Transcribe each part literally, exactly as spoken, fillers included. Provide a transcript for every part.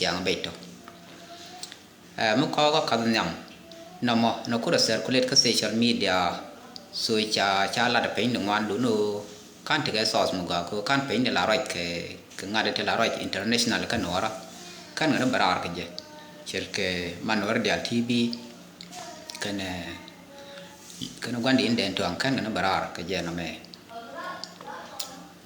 Ja̱a̱ŋ bɛc tɔ. Ɛ, mi kɔɔkä kath nhiam nɔmɔ nɔ kurɛ circulate kä social media. So ca, ca lat piny ni ŋuan duni ɣöö ka̱n tekɛ source mi gɔaa kɛ ɣöö ka̱n piny ni la ruac kɛ, kɛ ŋa̱t ti la ruac international kä Nuɔɔrä. Ka̱n ŋäni bɛ raar kɛ jɛ ce̱tkɛ man Nuɔɔrä diaal T V kɛnɛ, kɛnɛ gua̱n di in dɛn tuaŋ ka̱n ŋäni bɛ raar kɛ jɛ nɔmɛ.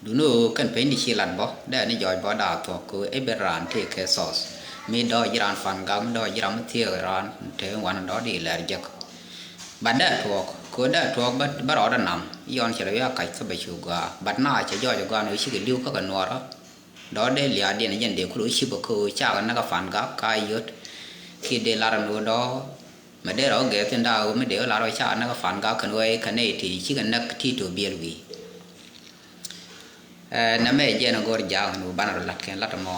Duni ɣöö kɛn piny di ci lat bä dee ni jɔɔc bä daa thuɔ̱k kɛ ɣöö ɛ ben raan tëë kɛ source. Mi dɔɔc ji̱ raan Pan Gak, mi dɔɔc ji̱ ram mi thiëëk raan te wan dɔɔc di lɛr jek. But dee tuɔɔk kɛ ɣöö dee tuɔɔk bä, bä rɔɔdɛ nam yɔn cɛ lɛ wi̱i̱ a kac kä bɛ cu gɔaa. But na cɛ jɔɔc gɔaa ni ɣöö cikɛ li̱w kä kɛ Nuɔɔrä. Dɔɔc dee lia̱a̱diɛn jɛn dee kulɛ ɣöö ci bä kɛ ɣöö cakɛ näk a Pan Gak ka yöt. Kiɛ dee lar ni ɣöö dɔɔc mɛ dee rɔ gɛɛth in daa ɣöö mi dee ɣöö lar ɣöö cakɛ näk a Pan Gak kɛn ɣöö ɛ kɛ nɛy ti cikɛ näk ti to̱ biɛl wi̱i̱. Ɛ, nɛmɛ jɛn a go̱r ja̱a̱ŋ ni banɛ rɔ lat kɛn lat mɔ.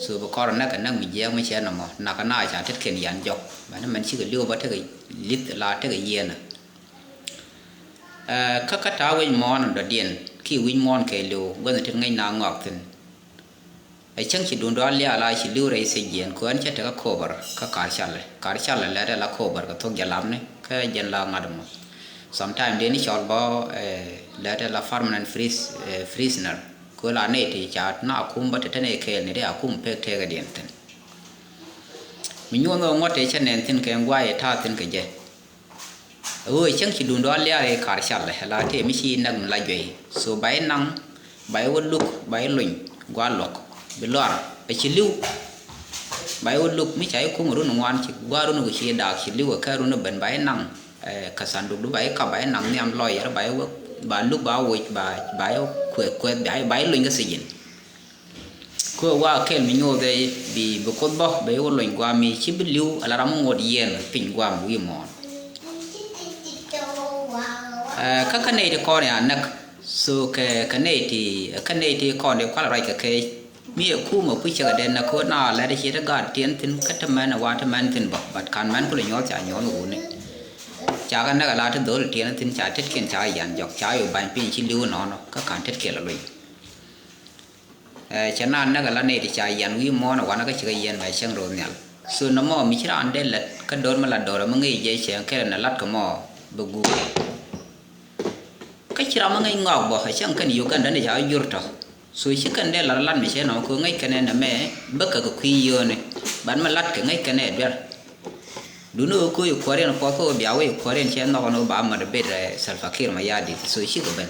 So bi kɔr näk kɛ näk mi jiɛɛk mi cɛ nɔmɔ nak kɛ na ca tet kɛn yan jɔk. Mɛn mɛn cikɛ li̱w bä tekɛ li̱th la tekɛ yieenä. Ɛ, kä kä ta̱a̱ wec muɔ̱ɔ̱n dɔ̱diɛn kiɛ wi̱c muɔ̱ɔ̱n kɛ li̱w guänh tet ŋäc na ŋɔak thi̱n. Ɛ cäŋ ci duundɔɔr liaal a ci li̱w rɛy thiec jiɛɛn kɛ ɣän cä tekä Kober kä Karcalɛ. Karcalɛ lɛt ɛ la Kober kɛ thok jalamni kä jɛn la ŋa̱t mɔ. Sometime dee ni cɔl bä, ɛ, lɛt ɛ la permanent pris-, ɛ, prisoner. Kɛ ɣöö la nɛy ti ca na kum bä te te nɛy kɛɛl ni dee a kum pek tëëkädiɛn thi̱n. Mi nyuɔ̱n ɣöö ŋuɔ̱t tëë cä nɛn thi̱n kɛ ŋuay ɛ ta̱a̱ thi̱n kɛ jɛ. Ɣöö cäŋ ci duundɔɔr liaal i̱ Karcalɛ la tëë mi ci näk mi la juey. So ba i̱ naŋ, ba i̱ wä luk, ba i̱ lony gua̱a̱r luɔ̱k bi luar ɛ ci li̱w. Ba i̱ wä luk mi ca i̱ kum run ŋuan ci gua̱a̱r run ku ci daak ci li̱w ɛ kɛ run ben ba i̱ naŋ, ɛ, kɛ sandukdu ba i̱ kap ba i̱ naŋ nhiam lɔyɛr ba i̱ wä ba luk ba woc ba, ba i̱ kueth kueth ba i̱, ba i̱ lony kä thijin. Kɛ ɣöö wa kɛl mi nyothɛ bi, bi Kuoth bä bɛ i̱ wä lony guam mi ci bi li̱w ala ram mi ŋot yiɛn piny guam wi̱i̱ muɔ̱ɔ̱n. Ɛ, kä kä nɛy ti kɔn ya näk. So kɛ, kɛ nɛy ti, kä nɛy ti kɔn di kual ruac kɛ kɛ mi ɛ kumɛ puc cɛ kɛ dee näk kɛ ɣöö na lɛt ci ti gaat tiɛn thi̱n kä ti mɛn ɛ wa ti mɛn thi̱n bä. But kan mɛn kulɛ nyuɔ̱th ca nyuɔ̱th wuni. Ca kɛ näk ala ti dhol tiɛn thi̱n ca tetkiɛn ca yan jɔk ca yo̱ ba̱ny piny ci li̱w nɔnɔ kä kan tetkiɛn la lony. Ɛ, cɛ naan näk ala nɛy ti ca yan wi̱i̱ muɔ̱ɔ̱n ɛ wanɛ kä cikɛ yɛn mɛ cäŋ ro̱o̱ nhial. So nɔmɔ mi ci raan dee lät kä do̱r mi la do̱r mi ŋäc jɛ cɛ kɛl nɛ lat kɛ mɔ bɛ guur. Kä ci ram mi ŋäc ŋɔak bɔ ɛ cäŋ kɛn Uganda ni ca jur tɔ. So ci kɛn dee lat lat mi cɛ nɔmɔ kɛ ŋäc kɛn ɛ nɛ mɛ bä kɛ kɛ kui̱ yio̱o̱ni. Ban mi lat kɛ ŋäc kɛn ɛ duer. Duni ɣöö köö i̱ kuäär yɛn puɔth kä ɣöö bia wä i̱ kuäär yɛn cɛ nhɔk ɛn ɣöö ba mät bit, eh, Salva Kiir Mayardit. So cikɛ ben.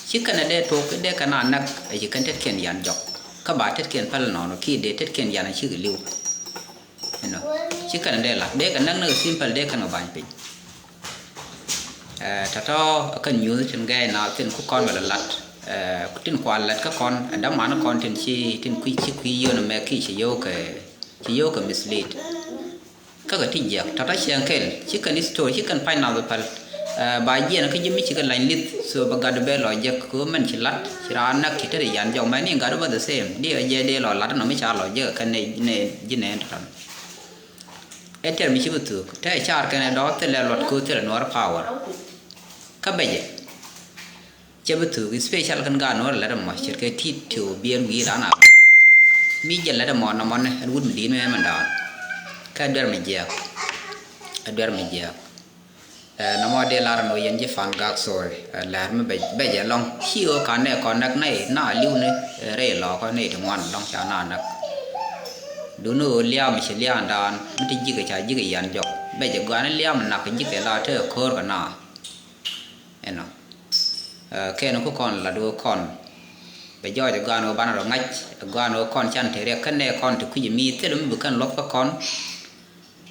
Ci kɛn ɛ dee tuɔɔk i̱ dee kɛn a näk ɛ ci kɛn tetkiɛn yan jɔk. Kä ba tetkiɛn päl nɔnɔ kiɛ dee tetkiɛn yan a cikɛ li̱w. Inɔ. Ci kɛn ɛ dee la̱t. Dee kɛ näk näk simple dee kɛn kɛ ba̱ny piny. Eh, tɔ̱tɔ̱ ɛ kɛn nyuuth tin gɛɛy na thin ku kɔn wɛl ɛ la̱t. Eh, tin kual lät kä kɔn ɛ däman kɔn tin ci, tin kui̱ ci kui̱ yio̱o̱n ɛmɛ kiɛ ci yio̱o̱ kɛ, ci yio̱o̱ kɛ mislead. Kä kɛ ti jiɛk tɔ̱tɔ̱ cieŋ kɛl ci kɛn story ci kɛn pany nath päl. Eh, ba jiɛn kä ji̱ mi ci kɛ lany lith so bɛ gat bɛ lɔ jek kɛ mɛn ci lat ci raan näk ci te ri yan jɔk mɛn ni gat bä the same di ɛ jɛ dee lɔ lat nɔ mi ca lɔ jek kɛn ni, ni ji̱ nɛn tɔ̱tɔ̱. Ɛ tɛr mi ci bi thuk te car kɛn ɛ dɔɔth thilɛ luɔt kɛ thilɛ nuɔr power. Kä bɛ jɛ. Cɛ bi thuk special kɛn gaat nuɔ̱ɔ̱r lɛt ɛmɔ ce̱tkɛ tit ti ɣöö biɛɛr wi̱i̱ raan a. Mi jɛ lɛt ɛmɔ nɔmɔni ɛn wut mi di̱i̱t mi ɛmɛ da̱a̱n. Kä ɛ duer mi jiɛɛk. Ɛ duer mi jiɛɛk. Ɛ nɔmɔ dee lar ɛn ɣöö yɛn ji̱ Pan Gak, sorry. Ɛ lɛr mi bɛ, bɛ jɛ lɔ̱ŋ ci ɣöö ka̱n nɛ kɔn näk nɛy na li̱w ni, ɛ rɛy lɔɔkä nɛy ti ŋuan lɔ̱ŋ ca na näk. Duuni ɣöö liaam ci liaam daan mi ti ji̱kɛ ca ji̱kɛ yan jɔk bɛ jɛ gɔaa ni liaam nak ji̱kɛ la te ko̱o̱r kɛ na. Ɛnɔ. Ɛ, kɛn ku kɔn lat wä kɔn. Bɛ jɔɔc ɛ gɔaa ni wä banɛ rɔ ŋa̱c, ɛ gɔaa ni wä kɔn can te riɛk kɛn nɛ kɔn ti kui̱c mi thil mi bi kɛn luɔth kä kɔn.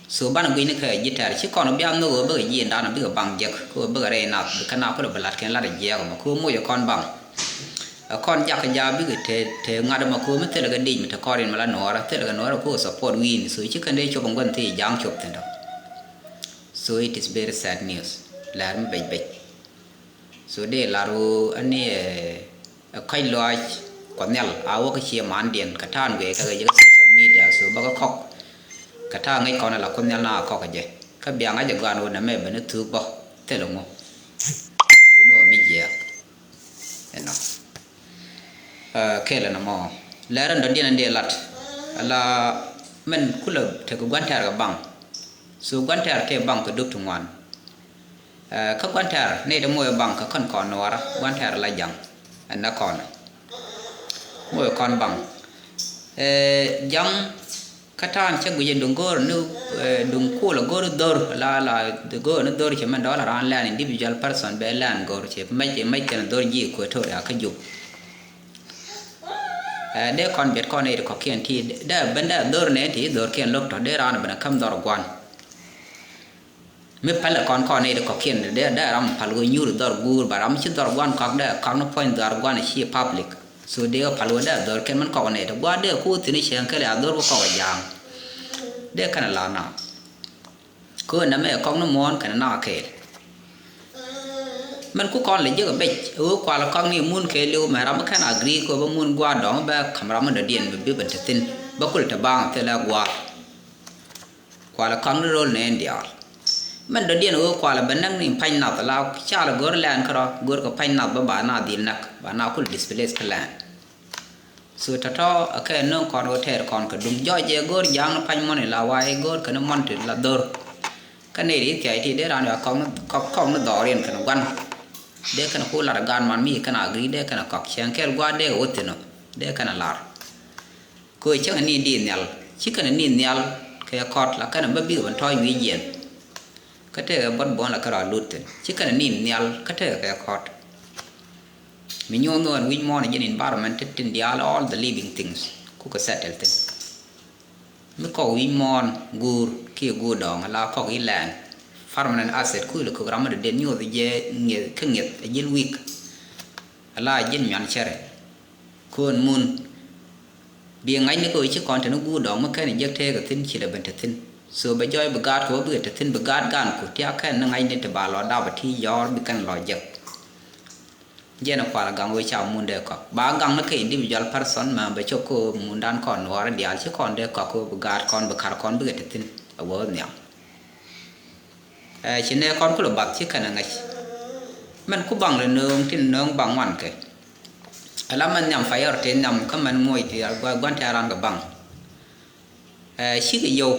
So banɛ gui̱ni kɛ ji̱ tɛr ci kɔn bia nhök wä bikɛ ji̱ dan bikɛ baŋ jek, kɛ wä bikɛ rɛy nath, bi kɛn a kulɛ bi lat kɛn lat ɛ jiɛk mɔ, kɛ wä moc ɛ kɔn baŋ. Ɛ kɔn jak kɛ ja bikɛ te, te ŋa̱t mɔ kɛ wä mi thil kɛ dic mi te kɔn rin mi la nuɔɔrä, thil kɛ nuɔɔrä kɛ wä support wi̱i̱ni, so ci kɛn dee cop ɛn gua̱n thi ja̱a̱ŋ cop thi̱n dɔ. So it is very sad news. Lɛr mi bec bec. So dee lar ɣöö ani, ɛ, ɛ kɔ̱c lɔaac Kuɔth Nhial a wä kä cie mandiɛn kɛ ta̱a̱n guiɛ kɛ kɛ jɛ kä social media. So bä kä kɔk kɛ ta̱a̱ ŋäc kɔn ala Kuoth Nhial na kɔk kɛ jɛ. Kä bia ŋa̱c ɛ gɔaan ɣöö nɛmɛ ben ni thuk bä thilɛ ŋu. Duuni ɣöö mi jiɛɛk. Ɛnɔ. Ɛ, kɛl ɛn ɛmɔ. Lɛr ɛn dɔ̱diɛn ɛn dee lat. Ala mɛn kulɛ tekɛ gua̱n tɛ̈r kɛ baŋ. So gua̱n tɛ̈r tëë baŋ kɛ dup ti ŋuan. Ɛ, kä gua̱n tɛ̈r nɛy ti moc ɛ baŋ kɛ kɔn kɔn nuɔɔrä, gua̱n tɛ̈r la ja̱ŋ ɛn nɛ kɔn moc ɛ kɔn baŋ. Ɛ, ja̱ŋ kä ta̱a̱n cä guic ɛ duŋ go̱o̱r ni, ɛ, duŋ kuul ɛ go̱o̱r dhor la, la go̱o̱r ni dhor cɛ mɛn dɔɔl a raan lɛn individual person bɛ lɛn go̱o̱r cɛ mɛc, mɛc kɛn dhor ji̱ Equatoria kä Jup. Ɛ, dee kɔn biɛt kɔn nɛy ti kɔ̱kiɛn ti dee ben dee dhor nɛy ti dhorkiɛn lo̱k tɔ̱ dee raan ben ɛ käm dhɔr gua̱n. Mi pälɛ kɔn kɔn nɛy ti kɔ̱kiɛn dee, dee ram päl ɣöö nyuur dhɔr guur ba ram ci dhɔr gua̱n kɔak dee kɔak ni puɔ̱ny dhɔr gua̱n ci public. So dee päl ɣöö dee dhorkiɛn mɛn kɔk nɛy ti gua̱n dee ku thi̱n cieŋ kɛl ya dhor ku kɔk ja̱a̱ŋ. Dee kɛn la na. Kɛ ɣöö nɛmɛ kɔk ni muɔ̱ɔ̱n kɛn na kɛɛl. Mɛn ku kɔn lɛ jiäk ɛ bec ɛ ɣöö kual kɔk ni mun kɛɛliw mɛ ram mi kɛn agree kɛ ɣöö bä mun gua̱a̱r dɔ̱ŋ bɛ ka̱m ram mi dɔ̱diɛn bɛ bi ben te thi̱n bä kul te baaŋ thilɛ gua̱a̱r. Kual kɔk ni ro̱l nɛɛn diaal. Mɛn dɔ̱diɛn ɣöö kual bɛ näk ni pa̱ny nath la cal go̱r lɛn kärɔ̱ go̱r kɛ pa̱ny nath bä ba na dhil näk ba na kul displace kä lɛn. So tɔ̱tɔ̱ a kɛ nöŋ kɔn ɣöö tɛɛr kɔn kɛ duŋ jɔc jɛ go̱r ja̱a̱ŋ ni pa̱ny mɔni la wa̱i̱ go̱r kɛn mɔn ti la dhor. Kä nɛy ri thia̱c ti dee raan yɔa kɔk ni, kɔk, kɔk ni dhɔriɛn kɛn gua̱n. Dee kɛn ku lar gan man mi kɛn a gri dee kɛn a kɔk cɛŋ kɛl gua̱n dee kɛ wä thi̱n ɔ dee kɛn a lar. Kɛ ɣöö cäŋ ni di̱i̱t nhial ci kɛn ni nhial kɛ kɔt la kɛn bä bikɛ ben tɔ̱ɔ̱c wi̱i̱ jiɛn. Kä tekɛ buɔ̱t buɔ̱n la kɛ rɔ lut thi̱n ci kɛn ni nhial kä tekɛ kɛ kɔt. Mi nyuɔ̱n ɣän wi̱c muɔ̱ɔ̱n ji̱n environment tin diaal all the living things kukɛ settle thi̱n. Mi kɔk wi̱c muɔ̱ɔ̱n guur kiɛ guur dɔ̱ŋ ala kɔk i̱ lɛn permanent asset kuil kök ram mi dɔ̱diɛn nyuɔth jɛ ŋieth kä ŋieth a ji̱n wi̱i̱k. Ala ji̱n nyuan cɛrɛ. Ko̱n mun bi ŋa̱cni kɛ ɣöö ci kɔn te ni guur dɔ̱ŋ mi kɛn jiäk tëëkɛ thi̱n ci lɛ ben te thi̱n. So bɛ jɔɔc bi gaat kɛ ɣöö bikɛ te thi̱n bi gaat gan ku tiak kɛn ni ŋa̱cni ti ba lɔ dap a ti yɔɔr bi kɛn lɔ jiäk. Jɛn ɛ kual a gaŋ ɣöö ca mun dee kɔk ba gaŋ ni kɛ individual person mɛ bɛ cop kɛ ɣöö mundan kɔn nuɔɔri diaal ci kɔn dee kɔk kɛ ɣöö bi gaat kɔn bi ka̱r kɔn bikɛ te thi̱n a wä nhiam. Ɛ, ci nɛ kɔn kulɛ bath ci kɛn ɛ ŋäc. Mɛn ku baŋ lɛ nööŋ tin nööŋ baŋ ŋuan kɛ. Ala mɛn nhiam payɔr tin nhiam kä mɛn muɔc ti gua̱n tɛ̈ran kɛ baŋ. Ɛ, cikɛ yio̱w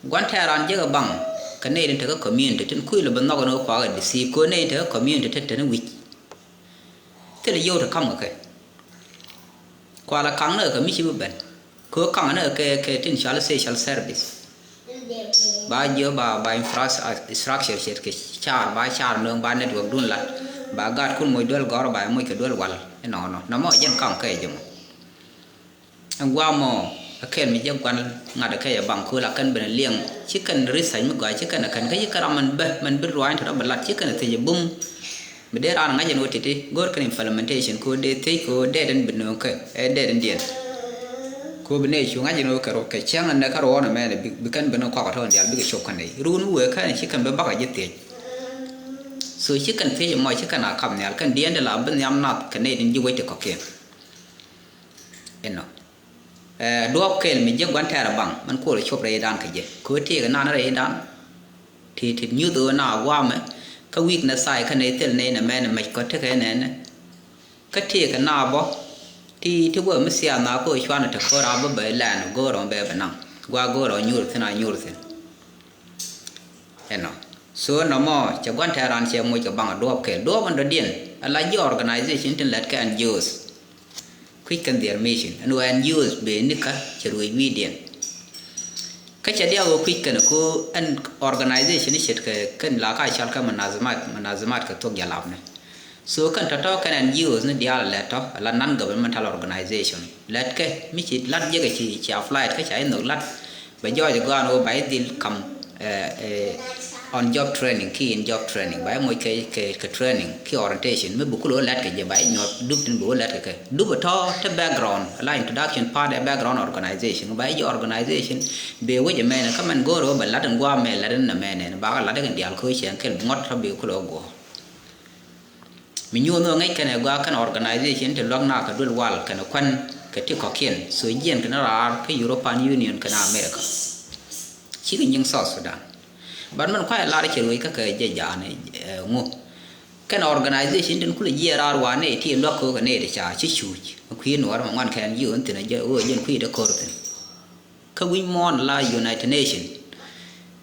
gua̱n tɛ̈ran jekɛ baŋ kɛ nɛy tin tekɛ community tin kui̱ lɛ bi nhɔk ni wä kuakɛ disi̱i̱p kɛ nɛy tin tekɛ community tin te ni wi̱c. Thilɛ yio̱w ti ka̱m kɛ kɛ. Kualɛ kaŋ ni kɛ mi ci bi ben kɛ ɣöö kaŋ ni kɛ kɛ tin cɔal social service. Ba jiö ba ba infrastructure ce̱tkɛ car ba car nööŋ ba network dun lat ba gat kun moc duel gɔr ba moc kɛ duel wal. Inɔnɔ nɔmɔ jɛn kaŋ kɛ jɛ mɔ. Ɛn guamɔ a kɛl mi jɛ guan ŋa̱t a kɛ jɛ baŋ kööl a kɛn ben a liɛŋ ci kɛn research mi gɔaa ci kɛn a kɛn kä ci kɛn ram mɛn bä mɛn bi ruany ti rɔ bɛ lat ci kɛn a thiec a bum. Mi dee raan ŋa̱c ɛn ɣöö ti̱ti̱ go̱o̱r kɛn implementation kɛ ɣöö dee thiec kɛ ɣöö dee den bi nööŋ kɛ ɛ dee den diɛn. Kɛ ɣöö bi nɛy cu ŋa̱c ɛn ɣöö kɛ rɔ kɛ cäŋ ɛn nɛ kä rɔɔn ɛmɛn bi kɛn bi nööŋ kɔk ɛ tɔ̱ ɛn diaal bikɛ cop kɛn nɛy run wëë kɛn ci kɛn bi bakɛ ji̱ thiec. So ci kɛn thiec ɛmɔ ci kɛn a kap nhial kɛn diɛn de la bi nhiam nath kɛ nɛy tin ji̱ wec ti kɔ̱kiɛn. Inɔ. Ɛ, duɔ̱ɔ̱p kɛl mi jiäk gua̱n tɛ̈r ɛ baŋ mɛn kuɔl ɛ cop rɛydan kɛ jɛ kɛ ɣöö tëëkɛ nan rɛydan. Ti ti nyuth ɣöö na gua̱a̱mɛ kä weakness side kä nɛy thil nɛy nɛ mɛn mɛc kɔ̱t tekɛ nɛnɛ. Kä tëëkɛ na bä ti ti wee mi thiath na kä ɣöö cuanɛ te ko̱r a bä bɛ lɛn go̱o̱r ɔ bɛ bɛ naŋ gua̱a̱ go̱o̱r ɔ nyuur thi̱n a nyuur thi̱n. Ɛnɔ. So nɔmɔ cɛ gua̱n tɛ̈ran cɛ moc kɛ baŋ a duɔ̱ɔ̱p kɛl duɔ̱ɔ̱p ɛn dɔ̱diɛn ala ji̱ organization tin lät kɛ N G Os. Kui̱c kɛn their mission ɛn ɣöö N G Os bee nikä cɛ ruëëc wi̱i̱diɛn. Kä cɛ diak ɣöö kui̱c kɛn ko ɛn organization i̱ ce̱tkɛ kɛn la ka cɔal kɛ manazimat, manazimat kɛ thuɔ̱k jalapni. So kɛn tɔ̱tɔ̱ kɛn N G Os ni diaal lɛt tɔ̱ ala non governmental organization lɛt kɛ mi ci lat jekɛ ci, ci applied kä ca inhok lat. Bɛ jɔɔc ɛ gɔaa ɛn ɣöö ba i̱ dhil ka̱m, ɛ, ɛ, on job training kiɛ in job training ba i̱ moc kɛ, kɛ, kɛ training kiɛ orientation mi bi kulɛ wä lɛt kɛ jɛ ba i̱ nyuɔth dup tin bi wä lɛt kɛ kɛ dup ɛ tɔ̱ te background ala introduction part ɛ background organization ba i̱ jɛ organization. Bee wec ɛmɛnɛ kä mɛn go̱o̱r ɛ wä bɛ lat in gua̱a̱ mɛ lat in nɛ mɛnɛ bakɛ lat in diaal ko̱ cɛn kɛl bi ŋuɔ̱t tɔ̱ bi kulɛ wä guɔ̱ɔ̱r. Mi nyuɔ̱th ɣöö ŋäc kɛnɛ gɔaa kɛn organization ti luäk na kɛ duël wal kɛnɛ kuän kɛ ti kɔ̱kiɛn so jiɛn kɛnɛ raar kä European Union kɛnɛ America. Cikɛ nyiŋ South Sudan. But mɛn kuay lar cɛ ruëc kä kɛ jɛ jaanɛ, ɛ, ŋu. Kɛn organization tin kulɛ jiɛɛr raar wa nɛy ti luäk kɛ ɣöö kɛ nɛy ti ca ci cuuc. Kui̱ nuɔɔr ma ŋuan kɛn ji̱ ɣöö thi̱n a jɛ ɣöö jɛn kui̱ te ko̱r thi̱n. Kä wi̱c muɔ̱ɔ̱n la United Nation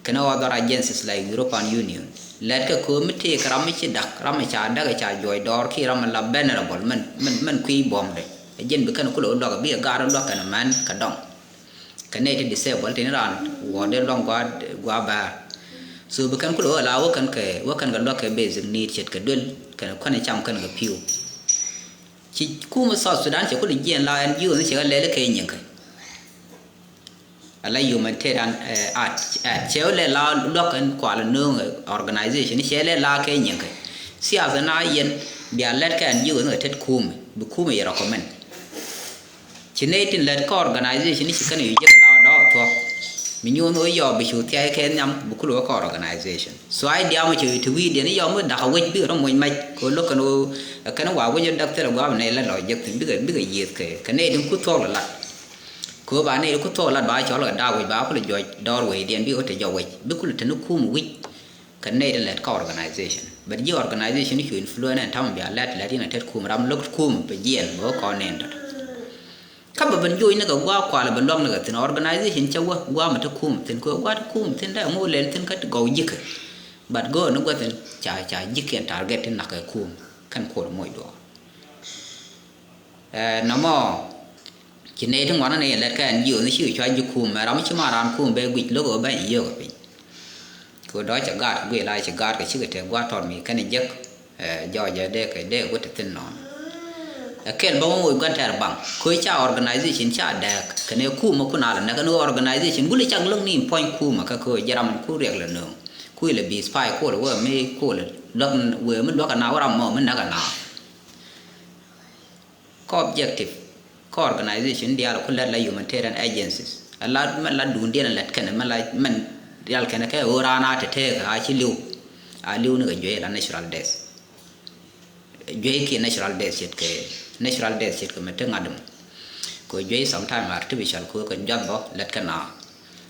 kɛnɛ other agencies like European Union. Lɛt kɛ köö mi tëëk ram mi ci da̱k, ram mi ca da̱k ca juɔc dɔɔr ki ram mi la vulnerable mɛn, mɛn, mɛn kui̱ buɔ̱mdɛ. Ɛ jɛn bi kɛn kulɛ wä luäk bi kɛ gaat luäk kɛn mɛn kɛ dɔŋ. Kɛ nɛy ti disabled tin raan wuɔ̱ɔ̱r dee luäŋ gua̱a̱, gua̱a̱ bäär. So bi kɛn kulɛ wä la wä kɛn kɛ, wä kɛn kɛ luäk kɛ basic need ce̱tkɛ duel kɛn kuan cam kɛn kɛ pi̱w. Ci kumɛ South Sudan cɛ kulɛ jiɛn la N G O ni cɛ kɛ lɛl kɛ nyiŋ kɛ. Ala humanitarian, eh, aid, aid. Cɛ wä lɛ la luäk ɛn kual nööŋ, eh, organization, cɛ lɛ la kɛ nyiŋ kɛ. Siasa na yɛn bia lɛt kɛ N G O ni kɛ tet kumɛ, bi kumɛ yɛ recommend. Ci nɛy tin lɛt kä organization ni ci kɛn yu jek la dɔɔk thuɔ̱k. Mi nyuun wä yɔɔk bi cu thia̱y kɛ nhiam bi kul wä kä organization. So idea mɔ cɛ yu ti wi̱i̱diɛn yɔɔk mi da̱k a wec bikɛ rɔ moc mac kɛ wä lo̱k kɛn wä kɛn wa wec wä däk thilɛ gua̱a̱p nɛy lät lɔ jek thi̱n bikɛ, bikɛ yiëth kɛ kɛ nɛy tin ku thuɔ̱k lɛ lat. Kɛ wä ba nɛy ku thuɔ̱k lɛ lat ba cɔl kɛ da̱a̱k wec ba kulɛ juɔc dɔɔr wecdiɛn bikɛ wä te jɔk wec bi kulɛ te ni kum wi̱c. Kɛ nɛy ti lɛt kä organization. But ji̱ organization cu influence ɛn ta̱mɛ bia lɛt, lɛt yɛn a tet kum ram lo̱k kum pɛ jiɛn bä kɔn nɛn tɔt. Kä bɛ ben joc ni kɛ gua̱a̱ kualɛ bɛ luäk ni kɛ thi̱n organization cɛ wä gua̱a̱ mɛ ti kum thi̱n kɛ gua̱a̱ ti kum thi̱n dee ŋo̱o̱ lɛl thi̱n kä ti gɔw ji̱kɛ. But gɔɔ ni gua̱ thi̱n ca, ca ji̱kiɛn target ti nak kɛ kum kɛn kuɔt moc duɔɔr. Ɛ, nɔmɔ ci nɛy ti ŋuan ni lɛt kɛ N G O ni ci cua ji̱ kum mɛ ram ci ma raan kum bɛ guic lo̱k ɣöö bɛny yio̱k piny. Kɛ ɣöö dɔ̱ cɛ gaat kɛ guic la ci gaat kɛ cikɛ tɛk gua̱a̱t tɔt mi kɛn jek, ɛ, jɔɔcɛ dee kɛ dee wä te thi̱n nɔɔn. Ɛ kɛl bä wä moc gua̱n tɛɛr baŋ kɛ ɣöö ca organization ca dɛɛk kɛn ɛ kum ɛ kun a lɛ nɛ kɛn ɣöö organization guli cak lo̱k ni puɔ̱ny kum ɛ kä kɛ ɣöö jɛ ram ku riɛk lɛ nööŋ. Ku ilɛ bi spy ku lɛ wee mi ku lɛ luäk wee mi luäk ɛ na wä ram mɔ mi näk ɛ na. Kä objective kä organization diaal ku lät la humanitarian agencies. A la mɛn la duundiɛn a lät kɛnɛ mɛn la mɛn diaal kɛnɛ kɛ ɣöö raan a te teek a ci li̱w. A li̱w ni kɛ juey la natural death. Juey kiɛ natural death ce̱tkɛ natural death ce̱tkɛ mɛ te ŋa̱t mɔ. Kɛ juey sometime artificial kɛ kɛ juath bɔ lät kɛ na.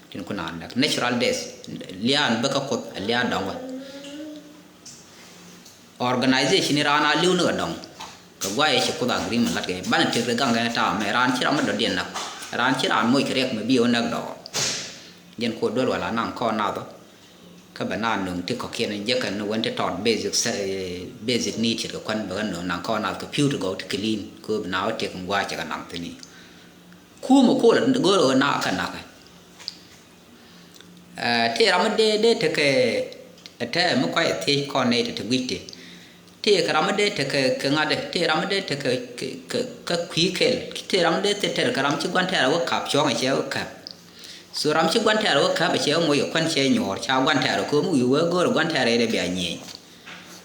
Tin ku na näk natural death liaan bä kä kuoth a liaan dɔŋ wä. Organization ni raan a li̱w ni kɛ dɔ̱ŋ kɛ guayɛ ci kuoth agreement lat kɛ banɛ tëk ri gaŋ kɛn ta̱a̱ mɛ raan ci ram mi dɔ̱diɛn näk. Raan ci raan moc kɛ riɛk mɛ bi ɣän näk dɔɔr. Jɛn kuɔt duel wala naŋ kɔn nath kä bɛ na nöŋ ti kɔ̱kiɛn jɛ kɛn ni wen ti tɔt basic, eh, basic need ce̱tkɛ kuan bɛ kɛ nöŋ naŋ kɔn nath kɛ pi̱w ti gɔw ti clean kɛ ɣöö bi na wä tëk in gua̱a̱ cɛ kɛ naŋ thi̱n i̱. Kumɛ ko̱l go̱o̱r ɣöö na kɛ nakä. Ɛ, tëë ram mi dee, dee tekɛ, ɛ, tɛ mi kɔc ɛ thiec kɔn nɛy tɛ te guic ti. Tëë kɛ ram mi dee tekɛ kɛ ŋa̱t, tëë ram mi dee tekɛ kɛ, kɛ, kɛ kui̱ kɛl. Tëë ram mi dee thil tɛr kɛ ram ci gua̱n tɛɛr wä ka̱p cuɔ̱ŋ ɛ cɛ wä ka̱p. So ram ci gua̱n tɛɛr wä ka̱p ɛ cɛ wä moc ɛ kuan cɛ nyuɔ̱ɔ̱r ca gua̱n tɛɛr kɛ mi wi̱i̱ wä go̱o̱r ɛ gua̱n tɛɛr ɛ dee bia nyieny.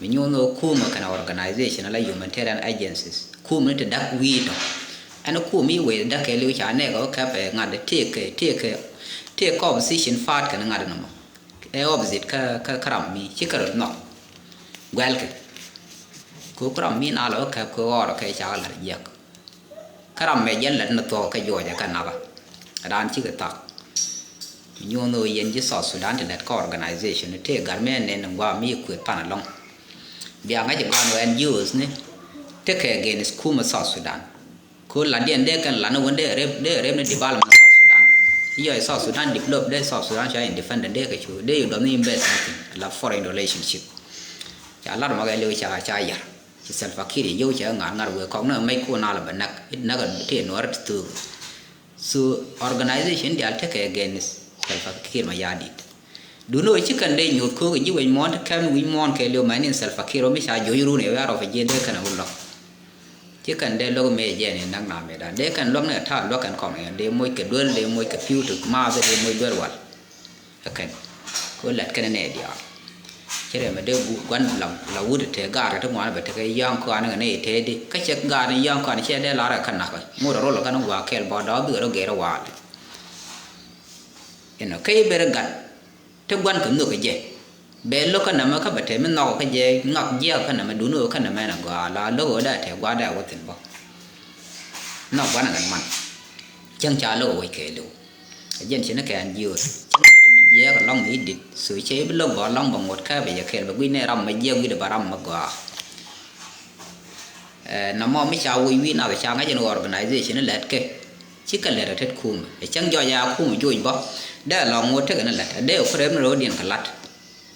Mi nyuɔ̱n ɣöö kumɛ kɛnɛ organization ala humanitarian agencies. Kumɛ ni te da̱k wi̱i̱ tɔ. Ɛn kumɛ i̱ wee da̱k kɛ li̱w ca nɛɛk ɣä kɛp ɛ ŋa̱t tëëkɛ, tëëkɛ, tëëkɛ opposition part kɛnɛ ŋa̱t nɔmɔ. Ɛ opposite kä, kä, kä ram mi ci kɛ rɔ nhɔk. Guɛlkɛ. Kɛ ɣöö kä ram mi na lɔ kɛp kɛ ɣɔr kɛ ca kɛ la̱r jiäk. Kä ram mɛ jɛn lät ni thuɔ̱k kä juɔcɛ kä nakä. Raan cikɛ thak. Nyuɔ̱n ɣöö yɛn ji̱ South Sudan ti lät kä organization tëë gat mi ɛn nɛn in gua̱a̱ mi kuëth pan ɛlɔ̱ŋ. Bia ŋa̱c ɛ gua̱a̱n ɣöö N G Os ni tekɛ against kumɛ South Sudan. Kɛ ɣöö latdiɛn dee kɛn lat ni wen dee rep, dee rep ni development South Sudan. Yɔ South Sudan develop dee South Sudan ca independent dee kɛ cu dee yɛ dɔth ni invest ni la foreign relationship. Ca lat mɔ kɛ liw ca, ca yar. Ci Salva Kiir yɛ yio̱w cɛ ŋa̱r ŋa̱r wëë kɔk ni mec kun a la bɛ näk. It näk a tëë nuɔ̱ɔ̱r ti thuk. So organization diaal tekɛ against Salva Kiir Mayardit. Duundɛ ɣöö ci kɛn dee nyoth köök ji̱ wec muɔ̱ɔ̱n ti kɛm wi̱c muɔ̱ɔ̱n kɛ liw mɛn in Salva Kiir ɣöö mi ca joc run ɛ wiarɔ fi ji̱ dee kɛn a wä luäk. Ci kɛn dee luäk mëë jɛn in näk na mëëdan dee kɛn luäk ni ɛ ta̱a̱ luäk kɛn kɔn ɛ dee moc kɛ duel dee moc kɛ pi̱w ti maath dee moc duel wal. Ɛ kɛn. Kɛ ɣöö lat kɛn nɛy diaal. Ci rɛmɛ dee gu-, gua̱n la, la wut te gaat kɛ ti ŋuan bɛ tekɛ yɔ̱a̱ŋ kɔan kɛ nɛy tëëdi. Kä cɛ gaat ni yɔ̱a̱ŋ kɔan cɛ dee lar kɛ kä nakä. Ŋot a rol kɛ kɛn wa̱a̱ kɛɛl bɔ dɔ̱ɔ̱k bikɛ rɔ gɛr wa̱a̱. Inɔ kä i̱ ber gat. Ti gua̱n kɛ nhök kɛ jɛ. Bɛ lo̱k kä nɛmɛ kä bɛ te mi nhɔk kä jɛ ŋak jiɛk kä nɛmɛ duni ɣöö kä nɛmɛ nɛ gɔaa la lo̱k ɣöö dee te gua̱a̱r dee a wä thi̱n bä. Nhɔk gua̱n ɛ gat man. Cäŋ ca lo̱k ɛ wec kɛɛliw. Ɛ jɛn ci ni kɛ ɛn jiöör. Cäŋ dee ti mi jiɛɛk ɛlɔ̱ŋ i̱ dit. So cɛ i̱ bi lo̱k bä ɛlɔ̱ŋ bɛ ŋot kä bɛ yɛ kɛɛl bɛ gui̱c nɛ ram mɛ jiɛk wi̱cdɛ bɛ ram mɛ gɔaa. Ɛ, nɔmɔ mi ca woc wi̱i̱ nath ca ŋa̱c ɛn organization lɛt kɛ. Cikɛ lɛt ɛ tet kumɛ. Ɛ cäŋ jɔc a kumɛ joc bä. Dee lɔŋ ŋot tekɛ ni lɛt. Ɛ dee ɛ ku rɛm ni ro̱o̱diɛn kɛ la̱t.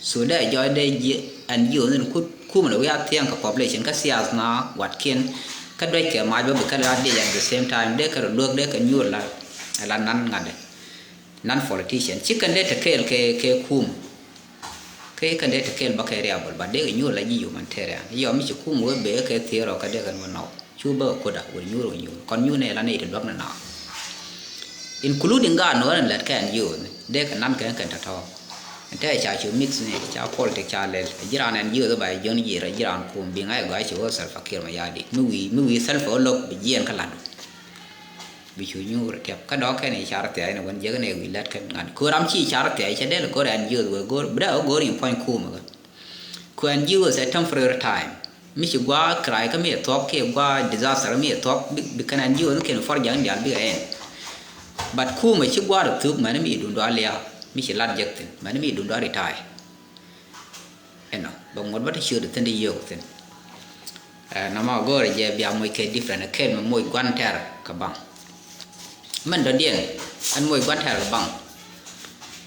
So dee jɔc dee jiɛ N G O ni kut kumɛ ni wi̱i̱ a thiɛŋ kɛ population kä siath na watkiɛn. Kä duec kɛ mac bä bi kä la diec at the same time. Dee kɛ rɔ luäk dee kɛ nyuur la. Ɛ la nan ŋa̱t dee. Non politician. Cikɛ dee te kɛɛl kɛ, kɛ kum. Kɛ kɛn dee te kɛɛl bä kɛ riabol, but dee kɛ nyuur la ji̱ humanitarian. Yɔ mi ci kum wee bee kɛ thier ɔ kɛ dee kɛn wä nɔw. Cu bä kɛ kuda wä nyuur wä nyuur. Kɔn nyuur nɛ la nɛy te duɔk ni na. Including gaat ni wä ni lɛt kɛn ji̱ wä ni. Dee kɛ nan kɛn kɛn tɔ̱tɔ̱. Ɛn tɛ ca cu mix ni ca politic ca lɛl. Ji̱ raan ɛn ji̱ wä ba jiɔn ji̱ rɛ ji̱ raan kum bi ŋa̱c gɔaa ci wä Salva Kiir Mayardit. Mi wi̱i̱, mi wi̱i̱ Salva wä lo̱k bi jiɛn kä lat. Bi cu nyuur tiɛp kä dɔ̱k kɛn i̱ car thia̱a̱c ni wän jiäk ni wi̱i̱ lät kɛn ŋa̱t. Ko̱r ram ci car thia̱a̱c cɛ dee lɛ go̱r ɛn jiöth wee go̱r bi dee wä go̱r in puɔ̱ny kuumä kɛ. Kuɛ ɛn jiöth ɛ temporary time. Mi ci gua̱a̱ kirac kä mi ɛ thuɔ̱k kiɛ gua̱a̱ disaster mi ɛ thuɔ̱k bi, bi kɛn ɛn jiöth kɛn forja in diaal bikɛ ɛn. But kuumä ci gua̱a̱r ɛ thuk mɛn mi dun dɔ̱a̱ lia̱a̱ mi ci lat jek thi̱n mɛn mi dun dɔ̱a̱ retire. Ɛnɔ bɛ ŋuɔ̱t bä ti ciöt thi̱n ti yio̱o̱k thi̱n. Ɛ, nɔmɔ go̱o̱rɛ jɛ bia moc kɛ different ɛ kɛl mi moc gua̱n tɛr kɛ baŋ. Mɛn dɔ̱diɛn ɛn moc gua̱n tɛr kɛ baŋ.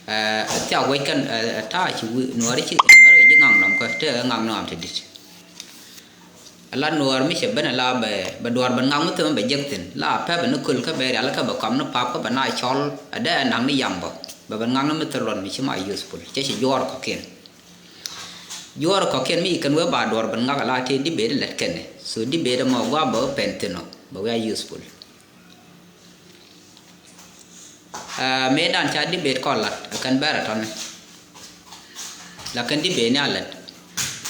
Ɛ, thiak wec kɛn, ɛ, ɛ ta̱a̱ ci wi̱i̱ nuɔ̱ɔ̱ri ci nuɔ̱ɔ̱ri kɛ ji̱ ŋaŋ nɔm kɛ tëë ŋaŋ nɔm ti di̱t. Ala nuɔɔr mi cɛ ben ala bɛ, bɛ duɔɔr ben ŋaŋ mi thil mi bɛ jek thi̱n. La pɛpɛ ni köl kä bɛ rial kä bɛ kɔm ni pap kä bɛ na cɔl. Ɛ dee ɛ naŋ ni yam bä. Bɛ ben ŋaŋ ni mi thil luɔn mi ci ma useful. Cɛ ci juɔɔr kɔkiɛn. Juɔɔr kɔkiɛn mi kɛn wee ba duɔɔr ben ŋa̱k ala tëë debate lɛt kɛn. So debate mɔ gua̱a̱ bä pɛn thi̱n ɔ. Bɛ wee a useful. Ɛ, mëëdan ca debate kɔn lat, ɛ kɛn bɛr ɛ tɔni. La kɛn debate ni a lät.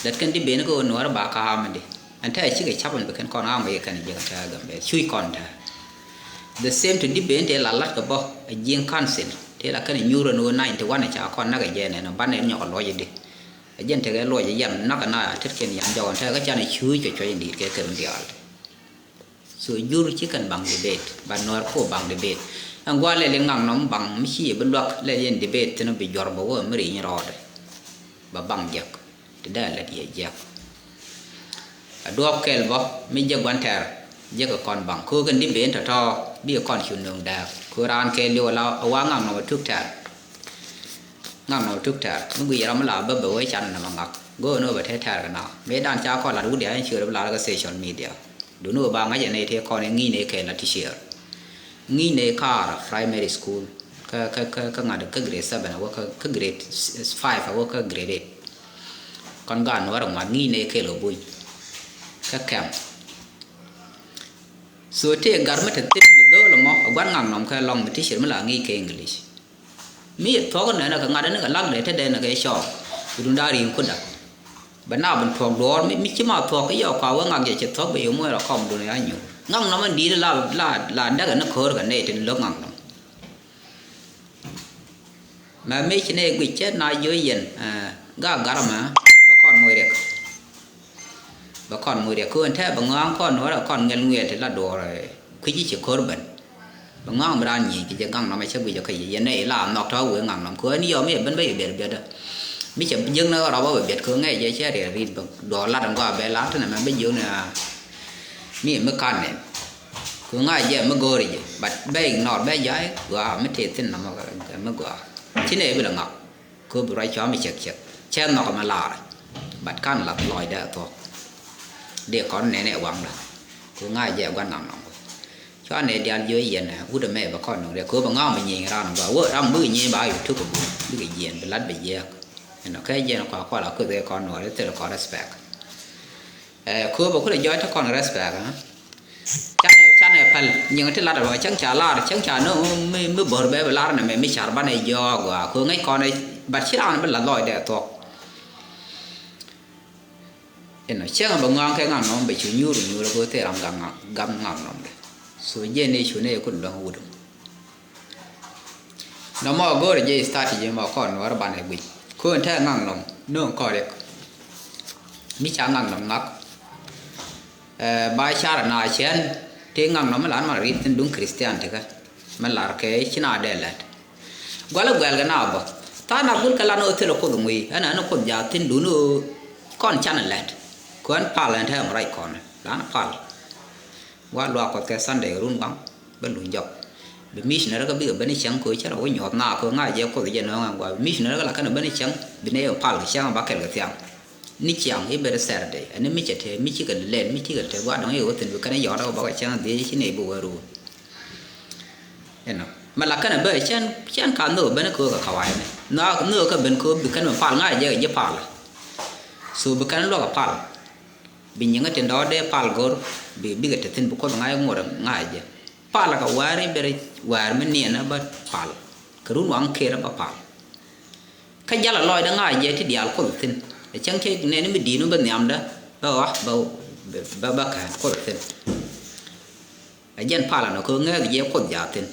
Lät kɛn debate ni kɛ ɣöö nuɔɔri ba kä amɛdi. Ɛn tɛ cikɛ cap ɛn bi kɛn kɔn amɛ yɛ kɛn jiɛk ɛn tɛ Gambɛl. Cuc kɔn tɛ. The same to debate ni tëë la lat kɛ bä, ɛ jiɛŋ council. Tëë la kɛn nyuur ɛn ɣöö ninety one ca kɔn näk ɛ jɛ nɛn, ɔ banɛ nyɔk ɛ luɔc ɛ di. Ɛ jɛn tekɛ luɔc ɛ yɛn, näk ɛ na a tetkiɛn yɛn jɔk ɛn tɛ kä can ɛ cuc kɛ cuɔc ɛn di̱i̱t kɛ kɛn diaal. So jur ci kɛn baŋ debate, but nuɔr ko baŋ debate. Ɛn gua̱a̱ lɛl iŋaŋ nɔm baŋ mi ci bi luak lɛl yɛn debate thin bi juɔr bɛ wä mi ri̱i̱ny rɔɔdɛ. Bɛ baŋ jiɛk ti dee lɛt yɛ jiɛk. A duɔɔk kɛl bä mi jiɛk gua̱n tɛr jiɛk kɔn baŋ ko kɛn debate tɔ̱tɔ̱ bi kɔn cu nöŋ dɛɛk ko raan kɛl liw ala a wa ŋaŋ nɔm a tuk tɛr. Ŋaŋ nɔ tuk tɛr mi gui ram mi la bä bɛ wee can nɛ mɛ ŋak. Go̱o̱n wä bɛ te tɛr kɛ na mëë dan ca kɔn lat wut ya in ciöör bi lar kä social media. Duni wä ba ŋa̱c ɛn ɛ te kɔn in ŋi̱i̱n ɛ kɛ la ti ciöör. Ŋi̱i̱n ɛ kaar primary school kä kä kä kä ŋa̱t kä grade seven a wä kä kä grade five a wä kä grade eight. Kɔn gan wä rɛ ŋuan ŋi̱i̱n ɛ kɛ lɔ buny kä kɛm. So tëë gar mi te thil mi dho̱o̱l ɛmɔ ɛ gua̱n ŋa̱k nɔm kɛ lɔŋ mi ti cier mi la ŋi̱i̱c kɛ English. Mi thuɔ̱k nɛnɛ kɛ ŋa̱t ni kɛ lak dee te dee ni kɛ cɔɔk. Bi dun da̱a̱ ri̱i̱ŋ kutda. Bɛ na bin thuɔ̱k duɔ̱ɔ̱r mi, mi ci ma thuɔ̱k i̱ yɔk kɔa wee ŋak jɛ ci thuɔ̱k bɛ yom wee rɔ kɔm dun ya nyuur. Ŋak nɔmɔ di̱i̱t la, la, la däkɛ ni ko̱o̱r kɛ nɛy tin lo̱k ŋak nɔm. Mɛ mi ci nɛy guic cɛ na jiö yɛn, eh, ga garmɛ, bɛ kɔn moc riɛk. Bɛ kɔn moc riɛk. Köön tɛ bɛ ŋɔaŋ kɔn wä rɛ kɔn ŋɛl ŋuiɛl ti la duɔ̱ɔ̱r, eh, kui̱ci ci ko̱r ben. Bɛ ŋɔaŋ bi raan nyieny kɛ jɛ gaŋ nɔmɛ cɛ guic jɛ kä yɛ yɛn nɛ ila nhɔk tɔ̱ wee ŋaŋ nɔm. Köön yɔm yɛ ben bä yɛ biɛt biɛt. Mi cɛ jiäk ni rɔbä bɛ biɛt köön ŋɛc jɛ cɛ riɛl ri̱t bä duɔ̱ɔ̱r lat ŋɔa bɛ lat tɛnɛ mɛ bä jiökni a mi mi kan nɛn. Köön ŋa̱c jɛ mi go̱o̱ri jɛ. But bɛ ignore bɛ jay gɔaa mi tëë thi̱n nɔmɔ kɛ mi gɔaa. Ci nɛ bi lɛ ŋɔak. Kööp bi ruac cɔam i̱ cɛk cɛk cɛ nhɔk ɛmɛ laarä. But kan lath lɔcdä ɛ thuɔ̱k. Dee kɔn nɛnɛ ɛ waŋdä. Kɛ ŋa̱c jɛ ɛ gua̱n naŋ nɔŋ. Cua nɛ diaal jiö yɛn ɛ wut ɛmɛ bɛ kɔn nɔŋ dee kööp ɛ ŋa̱a̱m ɛ nyieny raan ɛ gɔaa wä ram bikɛ nyieny ba yɛ tuk ɛ bun bikɛ jiɛn bi la̱t bɛ jiääk. Ɛnɔ kɛ jiɛn ɛ kɔn kual a kueth kɛ kɔn nuɔɔr ɛ thil ɛ kɔn respect. Ɛ kööp ɛ kulɛ jɔɔc te kɔn respect ɛ. Canɛ, canɛ päl nyiŋ ti lat ɛ bä cäŋ ca lar cäŋ ca ni mi, mi bo̱r bɛ bi lar nɛ mɛ mi car banɛ jɔɔk gɔaa kö ŋäc kɔn ɛ. But ci raan bi la lɔcdɛ thuɔk. Inɔ cäŋ bɛ ŋɔaŋ kɛ ŋaŋ nɔm bɛ cu nyuur nyuur kö thil ram gam ŋaŋ, gam ŋaŋ nɔm dɛ. So jɛ ni cu ni kut luäŋ wut. Nɔmɔ go̱o̱rɛ jɛ strategy mɔ kɔn nuɔr banɛ guic kö tɛ ŋaŋ nɔm nöŋ kɔn riɛk. Mi ca ŋaŋ nɔm ŋak. Ɛ, ba car na cɛn ti ŋaŋ nɔ mi lar ma rit thin duŋ Christian tikä mi lar kɛ ci na dee lɛt. Gual i̱ guɛl kɛ na bä tha̱a̱ŋ na gul kɛ lan ɣöö thilɛ Kuoth ŋui̱ ɛn ɛn Kuoth jaat thin dun ɣöö kɔn can lɛt. Kuɛn pal ɛn tɛm ruac kɔn lan pal. Wa luaak Kuɔth kɛ Sunday kɛ run waŋ bä luny jɔk. Bi missionary kä bikɛ ben cäŋ kɛ cä rɔ wä nyuɔth na kɛ ŋa̱c jɛ Kuoth jɛ nööŋ ɛn gua. Bi missionary kä la kɛn ben cäŋ bi nɛ pal kɛ cäŋ ba kɛl kɛ thiaŋ. Ni ciaŋ i̱ ber Saturday ɛn ni mi cɛ te mi cikɛ lɛl mi cikɛ te gua dɔŋ i̱ wä thi̱n bi kɛn i̱ yɔɔt ɛ wä bä kɛ cäŋ dhiec ci nɛ i̱ bi wä run. Inɔ mɛ la kɛn ɛ bä cɛn cɛn ka nhök ɛ ben kä kɛ kawai ni nhök ɛ kɛ ben kä bi kɛn mɛ pal ŋa̱c jɛ kɛ ji̱ pal. So bi kɛn luɔk ɛ pal. Bi nyiŋä tin dɔɔt dee pal go̱r bi bikɛ te thi̱n bi Kuoth ŋa̱c ŋuɔt ŋa̱c jɛ. Pal kɛ wäär i̱ ber wäär mi niɛn ɛ bä pal kɛ run waŋ ker ɛ bä pal. Kä jal ɛ lɔcdä ŋa̱c jɛ ti diaal Kuoth thi̱n ɛ cäŋ cɛ nɛn mi di̱i̱n mi bä nhiamdä bä ɣɔa bä bä bä kään Kuoth thi̱n. Ɛ jɛn pal ɛnɔ kɛ ɣöö ŋääth jɛ Kuoth jaa thi̱n.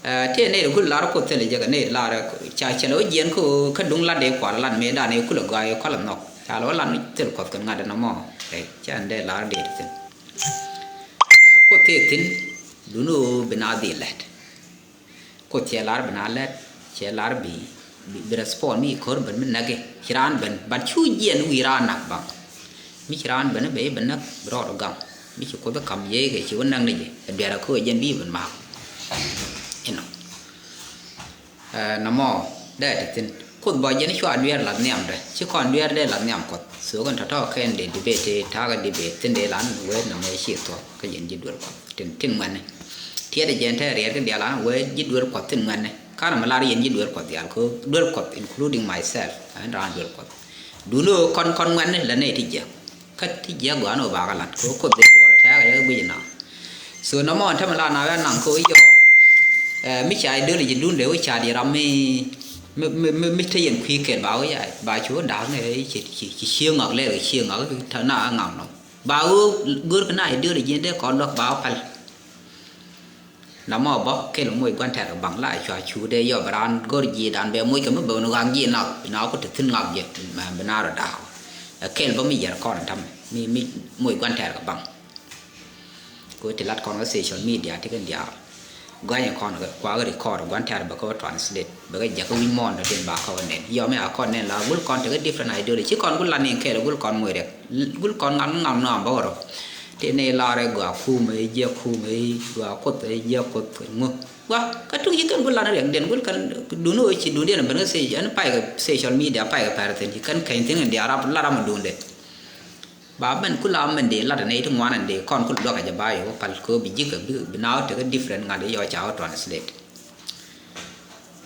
Ɛ tëë nɛy ti kulɛ lar Kuoth thilɛ jɛ kɛ nɛy ti lar ca cɛ lɛ wä jiɛn kä ɣöö kä duŋ lat dee kual lat mëëdan ëë kulɛ gɔaa ëë kɔlɛ nhɔk ca lɛ wä lat mi thil Kuɔth kɛ ŋa̱t ɛnɔ mɔ. Ɛ cɛ ɛn dee lar dee ti thi̱n. Ɛ Kuoth tëë thi̱n duundɛ ɣöö bi na dhil lɛt. Kuoth cɛ lar bi na lɛt cɛ lar bi bi, bi respond mi ko̱r ben mi näk i̱ ci raan ben but cu jiɛn wi̱i̱ raan nak baŋ. Mi ci raan ben i̱ ben i̱ ben näk bi rɔɔd ɔ gam mi ci Kuoth i̱ kam yiëë kɛ ci wä näk ni jɛ ɛ duɛɛr ɛ ko̱ jɛn bi ben ma̱a̱k. Inɔ ɛ nɔmɔ dee ti thi̱n Kuoth bɔ jɛn i̱ cua duɛɛr lath nhiamdɛ ci kɔn duɛɛr dee lath nhiam Kuɔth. So kɛn tɔ̱tɔ̱ kɛn dee debate ta̱a̱ kɛ debate thi̱n dee lan wee nɔmɔ i̱ ci thuɔ̱k kä jɛn ji̱ duel Kuɔth tin tin ŋuɛ̈ni. Tiɛt ɛ jɛn tɛ riɛt kä diaal an wee ji̱ duel Kuɔth tin ŋuɛ̈ni. Ka̱n ɛmɛ lar yɛn ji̱ duel Kuɔth diaal kɛ duel Kuɔth including myself ɛn raan duel Kuɔth. Duundɛ ɣöö kɔn kɔn ŋuɛ̈ni lɛ nɛy ti jiäk. Kä ti jiäk gɔaa ni ɣöö bakɛ la̱t kɛ ɣöö Kuoth dee duɔl ɛ tɛ̈ɛ̈k ɛ yɛ kä guic ɛnɔ. So nɔmɔ ɛn tämɛ la na wee anaŋ kɛ ɣöö yɔɔ ɛ mi ca ideology duundɛ ɣöö ca di ram mi mi mi mi mi te yɛn kui̱ kɛl ba ɣöö ya ba cu ɣöö da̱a̱k ni ci ci ci cieŋ ŋɔak lɛɛr kɛ cieŋ ŋɔak na ŋaŋ nɔ. Ba ɣöö görkɛ na ideology ji̱n dee kɔn luäk ba ɣöö päl. Namɔ bä kɛl moc gua̱n tɛ̈r kɛ baŋ la cua cu dee yɔp raan go̱r ji̱ dan bɛ moc kɛ mi bɛ wun ɣak ji̱ nak bi na ku te thi̱n ŋak jɛ bi na rɔ da̱a̱k. Ɛ kɛl bä mi yɛr kɔn tam mi mi moc gua̱n tɛ̈r kɛ baŋ. Kɛ ti lat kɔn kä social media ti kɛn diaal. Gua̱ny kɔn kɛ kuak record gua̱n tɛ̈r bɛ kɛ wä translate bɛ kɛ jakä wi̱c mɔɔn dɔ tin ba kɛ wä nɛn yɔm ya kɔn nɛn la gul kɔn tekɛ different ideology ci kɔn gul la nin kɛl gul kɔn moc rɛk. Gul kɔn ŋak ŋak nɔam bä wä rɔ. Ti ni lar ɛ gua kum ɛ jiɛ kum ɛ gua Kuoth ɛ jiɛ Kuoth ŋu. Gua kä tuk yi kɛn gul lan riɛk diɛn gul kɛn duni wä ci duni diɛn ben kä stage ɛn pay kɛ social media pay kɛ pɛr thin ci kɛn kɛn thin kɛn diaal rap la ram dun de. Ba ben kul a mɛn de lat ne ti ŋuan ɛn de kɔn kul duak ɛ jɛ ba yɛ wä pal ko bi jikä bi bi na wä tekɛ different ŋa̱t yɔ ca wä translate.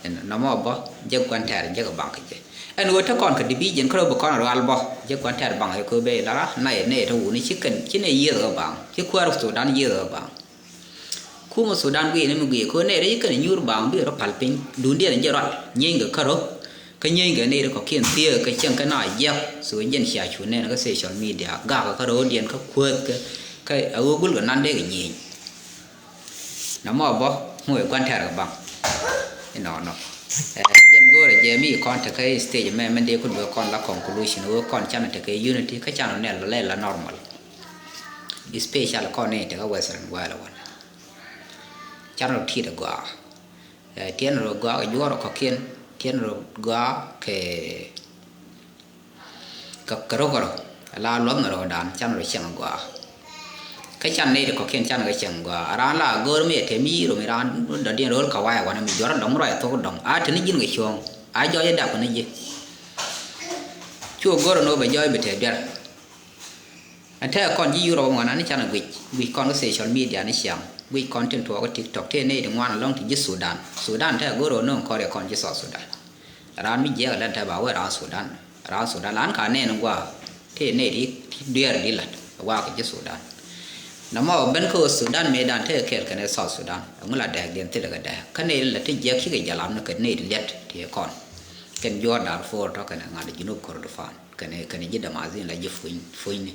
Ɛn nɔmɔ bä jek gua̱n tɛɛr jek baŋ kɛ jɛ. Ɛn ɣöö te kɔn kɛ division kärɛ bi kɔn rual bä jek gua̱n tɛɛr baŋ ɛ köö ben lara na yɛ nɛ yɛ te wuni ci kɛn ci nɛ yiëth ɣä baŋ ci kuäär Thudan yiëth ɣä baŋ. Kumɛ Thudan guic ni mi guic köö nɛ yɛ te ci kɛn nyuur baŋ bi rɔ pal piny duundiɛn jɛ rual nyieeny kɛ kärä. Kä nyieeny kɛ nɛ yɛ te kɔ̱kiɛn thiee kɛ cieŋ kɛ na jiɛk so jɛn cia cu nɛn kä social media gak kɛ kärä ɣöö diɛn kä kuäth kɛ kɛ a ɣöö gul kɛ nan dee kɛ nyieeny. Namɔ bä muc gua̱n tɛɛr kɛ baŋ. Inɔnɔ ɛ jɛn go̱o̱rɛ jɛ mi kɔn tekɛ stage mɛ mɛn dee ku luek kɔn la conclusion wee kɔn canɛ tekɛ unity kä canɛ nɛ lɛ la normal. Especially kɔn ni tekɛ western world wan. Canɛ rɔ tiet ɛ gɔaa ɛ tiɛn rɔ gɔaa kɛ juɔr kɔkiɛn tiɛn rɔ gɔaa kɛ Kä kärɔ̱ kärɔ̱ la luɔth ni rɔɔdan can rɔ cieŋ gɔaa. Kä can nɛy ti kɔ̱kiɛn can kɛ cieŋ gɔaa raan la go̱o̱r mi ɛ te mi rom raan dɔ̱diɛn ro̱l kɛ wayɛ wanɛ mi juɔr dɔ̱ŋ rɔy thok dɔ̱ŋ a te ni ji̱n kɛ cuɔ̱ɔ̱ŋ a jɔɔc ɛ dap ni ji̱. Cu go̱o̱r ni wä bɛ jɔɔc bi te biɛr. Ɛn te kɔn ji̱ Europe ŋuan ani can guic guic kɔn kä social media ni ciaŋ guic kɔn tin tuɔɔk kä TikTok tëë nɛy ti ŋuan alɔŋ ti ji̱ Sudan. Sudan te go̱o̱r ɣä no̱o̱ŋ kɔn riɛk kɔn ji̱ South Sudan. Raan mi jiɛk lɛn te ba wee raan Sudan. Raan Sudan lan ka nɛn gua tëë nɛy ti dueer di lat gua kɛ ji̱ Sudan. Namɔ ben kä Sudan mëëdan te kɛɛl kɛnɛ South Sudan. Ɛŋu la dɛɛk diɛn thilɛ kɛ dɛɛk kä nɛy la te jiɛk cikɛ jalam ni kɛ nɛy ti liɛt ti kɔn. Kɛn juɔ̱ɔ̱r Darfur tɔ kɛnɛ ŋa̱t Junub Kordofan. Kɛnɛ kɛnɛ ji̱ Damazin la ji̱ puny punyni.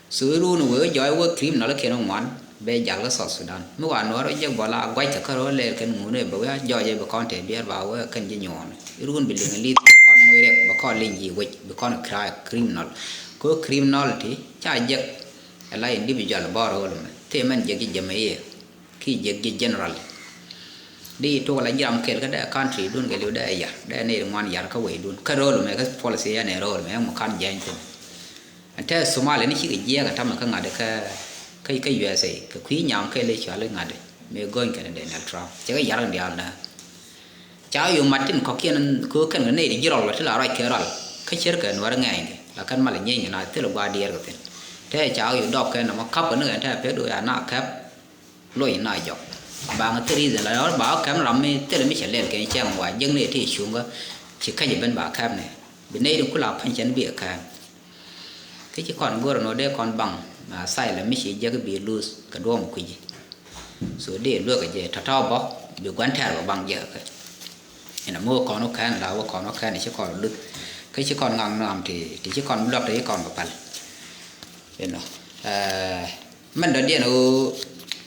So i̱ run wee jɔɔc wee criminal kiɛn ŋuan bɛ jal kä South Sudan. Mi wa nuɔr wee jek bɔla guac kɛ kärɔ lɛɛr kɛn ŋun wee bɛ wee a jɔɔc wee bɛ kɔn te biɛr ba wee kɛn ji̱ nyuɔɔn. I̱ run bi liŋ li̱th bɛ kɔn muc riɛk bɛ kɔn liŋ ji̱ wec bi kɔn cry criminal. Ko criminality ca jek ɛ la individual bɔr wee lomɛ thimɛn jek ji̱ jɛmɛ yee. Ki jek ji̱ general. Di tuk la jiram kel kä dee country dun kɛ liw dee yar dee ni ŋuan yar kä wei dun kä rol mɛ kä policy ya ni rol mɛ mu kan jany thin. Ɛn te Somali ni cikɛ jiɛk ɛ tamɛ kä ŋa̱t kä kä, kä U S A, kɛ kui̱ nyaŋ kɛl i̱ cɔal i̱ ŋa̱t i̱ mëë go̱ny kɛn i̱ Donald Trump. Cɛ kɛ ya̱r in diaal nä. Ca yo̱o̱ mat tin kɔ̱kiɛn kɛ ɣöö kɛn kɛ nɛy ti ji̱ rɔl wä ti la ruac kɛ rɔl. Kä cier kɛ Nuäär ŋɛɛny kɛ la kɛn mal i̱ nyieeny kɛ na thil i̱ gua̱a̱r diɛɛr kɛ thi̱n. Tëë ca yo̱o̱ dɔɔk kɛn nɔmɔ ka̱p kɛ ni kɛn tëë pek do̱ ya na kɛp. Loc na jɔk. Ba ŋä thil reason la rɔl ba kɛp ni ram mi thil mi cɛ lɛl kɛ cɛŋ wa jiäk ni ti cuŋ kä. Ci käc ben ba kɛp ni. Bi nɛy ti kula pa̱ny cɛn bi kɛp. Kä ci kɔn go̱r nɔ dee kɔn baŋ, ah, asylum mi ci jek bi luth kɛ duɔ̱ɔ̱m kui̱ci. So dee luek kɛ jɛ tɔ̱tɔ̱ bä bi gua̱n tɛɛr bä baŋ jek kɛ. Inɔ mi wä kɔn wä kɛn la wä kɔn wä kɛn ci kɔn luth. Kä ci kɔn ŋaŋ nɔam ti, ti ci kɔn luäk ti ci kɔn bä pal. Inɔ, eh, mɛn dɔ̱diɛn ɣöö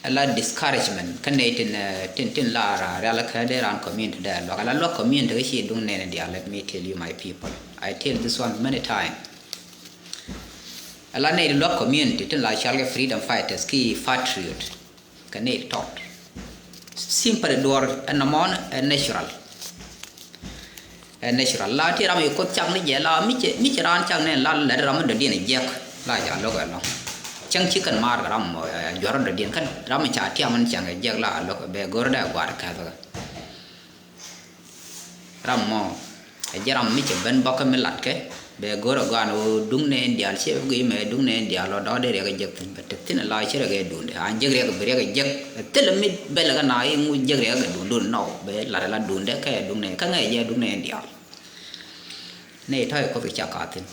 ala discouragement kä nɛy tin, eh, tin, tin la ra rial kä dee ran community dee luäk. Ala luäk community kä ci duŋ nɛn diaal, let me tell you my people. I tell this one many time. Ala nɛy ti luäk community tin la cɔal kɛ freedom fighters ki patriot. Kɛ nɛy ti tɔt. Simply duɔr ɛn nɔmɔn ɛ natural. Ɛ natural. La ti ram i̱ kuoth cak ni jɛ la mi cɛ, mi cɛ raan cak ni la lɛt ram mi dɔ̱diɛn ɛ jiɛk la ca lo̱k ɛlɔ̱ŋ. Cäŋ ci kɛn maar kɛ ram mɔ, ɛ, juɔr dɔ̱diɛn kɛn ram mi ca tiam ɛn cäŋ ɛ jiɛk la lo̱k ɛ bɛ go̱r dɛ gua̱a̱r kɛth kɛ. Ram mɔ ɛ jɛ ram mi cɛ ben bɔkä mi latkɛ bɛ go̱r ɛ gɔaa ni ɣöö duŋ nɛ in diaal ciɛ bɛ guiy mɛ duŋ nɛ in diaal ɔ dɔ̱k dee riɛk ɛ jek thi̱n bɛ tek thi̱n ɛ la ci riɛk ɛ duundɛ an jek riɛk bi riɛk ɛ jek. Ɛ thilɛ mi bɛlɛ kɛ na iŋu jek riɛk ɛ duundun nɔ bɛ lat ɛ la duundɛ kɛ duŋ nɛ kä ŋɛ jɛ duŋ nɛ in diaal. Nɛ tɔ̱ ɛ kuoth ɛ cak kaa thi̱n.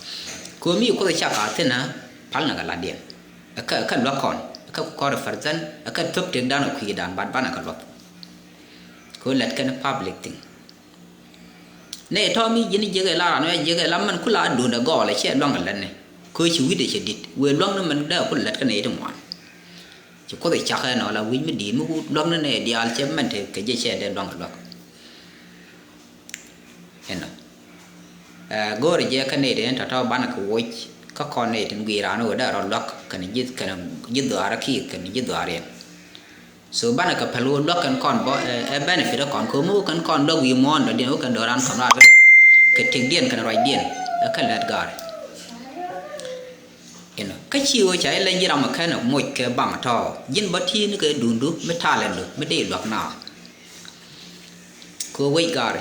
Ko̱mi ɛ kuoth ɛ cak kaa thi̱n ɛ pal nɛ kɛ latdiɛn ɛ kɛ, ɛ kɛ luäk kɔn ɛ kɛ kɔr ɛ pɛrthɛn ɛ kɛ thöp tëkdan ɛ kui̱dan bat banɛ kɛ luäk. Kɛ ɣöö lɛt kɛn public thing. Nɛ tɔ̱ mi ji̱n jiäk ɛ la ran wä jiäk ɛ la mɛn kula duundɛ gɔɔlɛ cɛ luaŋ ɛ lɛt ni. Kɛ ɣöö ci wi̱cdɛ cɛ di̱t wëë luaŋ ni mɛn dee kul lɛt kɛn ɛ ti ŋuan. Ci kuoth ɛ cak ɛn ɔ la wi̱c mi di̱i̱t mi wut luaŋ ni nɛ diaal cɛ mɛn te kɛ jɛ cɛ dee luaŋ ɛ luäk. Ɛnɔ. Ɛ, go̱o̱rɛ jɛ kä nɛy ti ɛn tɔ̱tɔ̱ banɛ kɛ woc kä kɔn nɛy tin gui̱i̱r raan ɣöö dee rɔ luäk kɛn ji̱, kɛn ji̱ dhuaar ɛ ki̱i̱th kɛn ji̱ dhuaar yɛn. So banɛ kɛ päl ɣöö luäk kɛn kɔn bä, ɛ, ɛ benefit ɛ kɔn kɛ ɣöö mi wä kɛn kɔn luäk wi̱i̱ muɔ̱ɔ̱n dɔ̱diɛn wä kɛn do̱ran kɔn raar bä kɛ tëkdiɛn kɛn ruacdiɛn ɛ kɛ lɛt ga̱a̱r. Inɔ kä ci ɣöö ca ilɛny ji̱ ram ɛ kɛn ɛ moc kɛ baŋ tɔ̱ ji̱n bä ti̱i̱ ni kɛ duundu mi talɛndu mi dee luäk na. Kɛ wec gari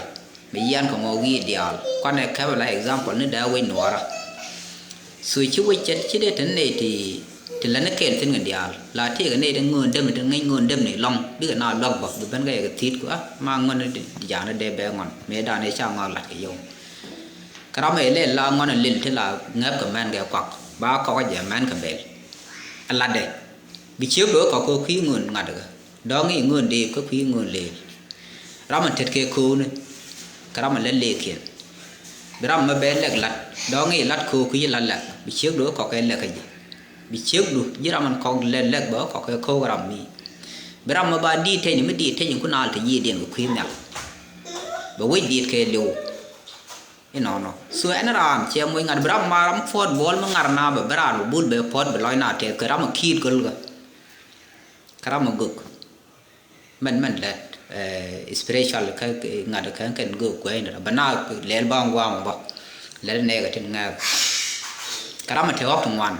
mi yian kɛ mɔ wi̱i̱ diaal kuanɛ kɛpɛ la example ni dee wec nuɔɔrä. So ci wec cɛ ci dee te nɛy ti, ti lä ni kɛɛl thi̱n kɛ diaal la tëëkɛ nɛy ti ŋöön dämni ti ŋäc ŋöön dämni lɔŋ bikɛ na luak bä bi ben kɛ yɛ kɛ thi̱i̱t ku a ma ŋöön ni jaani dee bɛ ŋɔn mëë daani ca ŋɔn lat kɛ yio̱w. Kä ram ëë lɛl la ŋɔn ɛ lil ti la ŋäp kɛ mɛn kɛ kuak ba kɔk jɛ mɛn kɛ bɛl. Ɛ latdɛ bi ciek do̱ kɔk kɛ kui̱ ŋöön ŋa̱t kɛ dɔ̱ŋ i̱ ŋöön deep kä kui̱ ŋöön lëël. Ram ɛ tet kɛ kööni kɛ ram ɛ lät lëëkiɛn. Bi ram mɛ bɛ lɛk lat dɔ̱ŋ i̱ lat köök kui̱ lat lɛk bi ciek do̱ kɔk kɛ lɛk kä ji̱. Bi ciek du ji̱ ram ɛn kɔk lɛk lɛk bä kɔk kɛ köök ram mi. Bi ram mɛ ba diit teny mi diit teny ku naal te yiëëdiɛn kɛ kui̱ nhial. Bɛ wec diit kɛ liw. Inɔnɔ so ɛn raan cɛ moc ŋa̱t bi ram ma ram puɔt buɔl mi ŋa̱r na bɛ bi raan bɛ bul bɛ puɔt bɛ lɔc na tɛth kɛ ram ɛ kiit göl kɛ. Kɛ ram ɛ gök. Mɛn mɛn lɛt, eh, spiritual kä ŋa̱t kä kɛn gök kuɛɛny rɔ bɛ na lɛl ba ŋuam bä. Lɛl nɛɛkɛ tin ŋɛɛk. Kɛ ram ɛ te ɣɔk ti ŋuan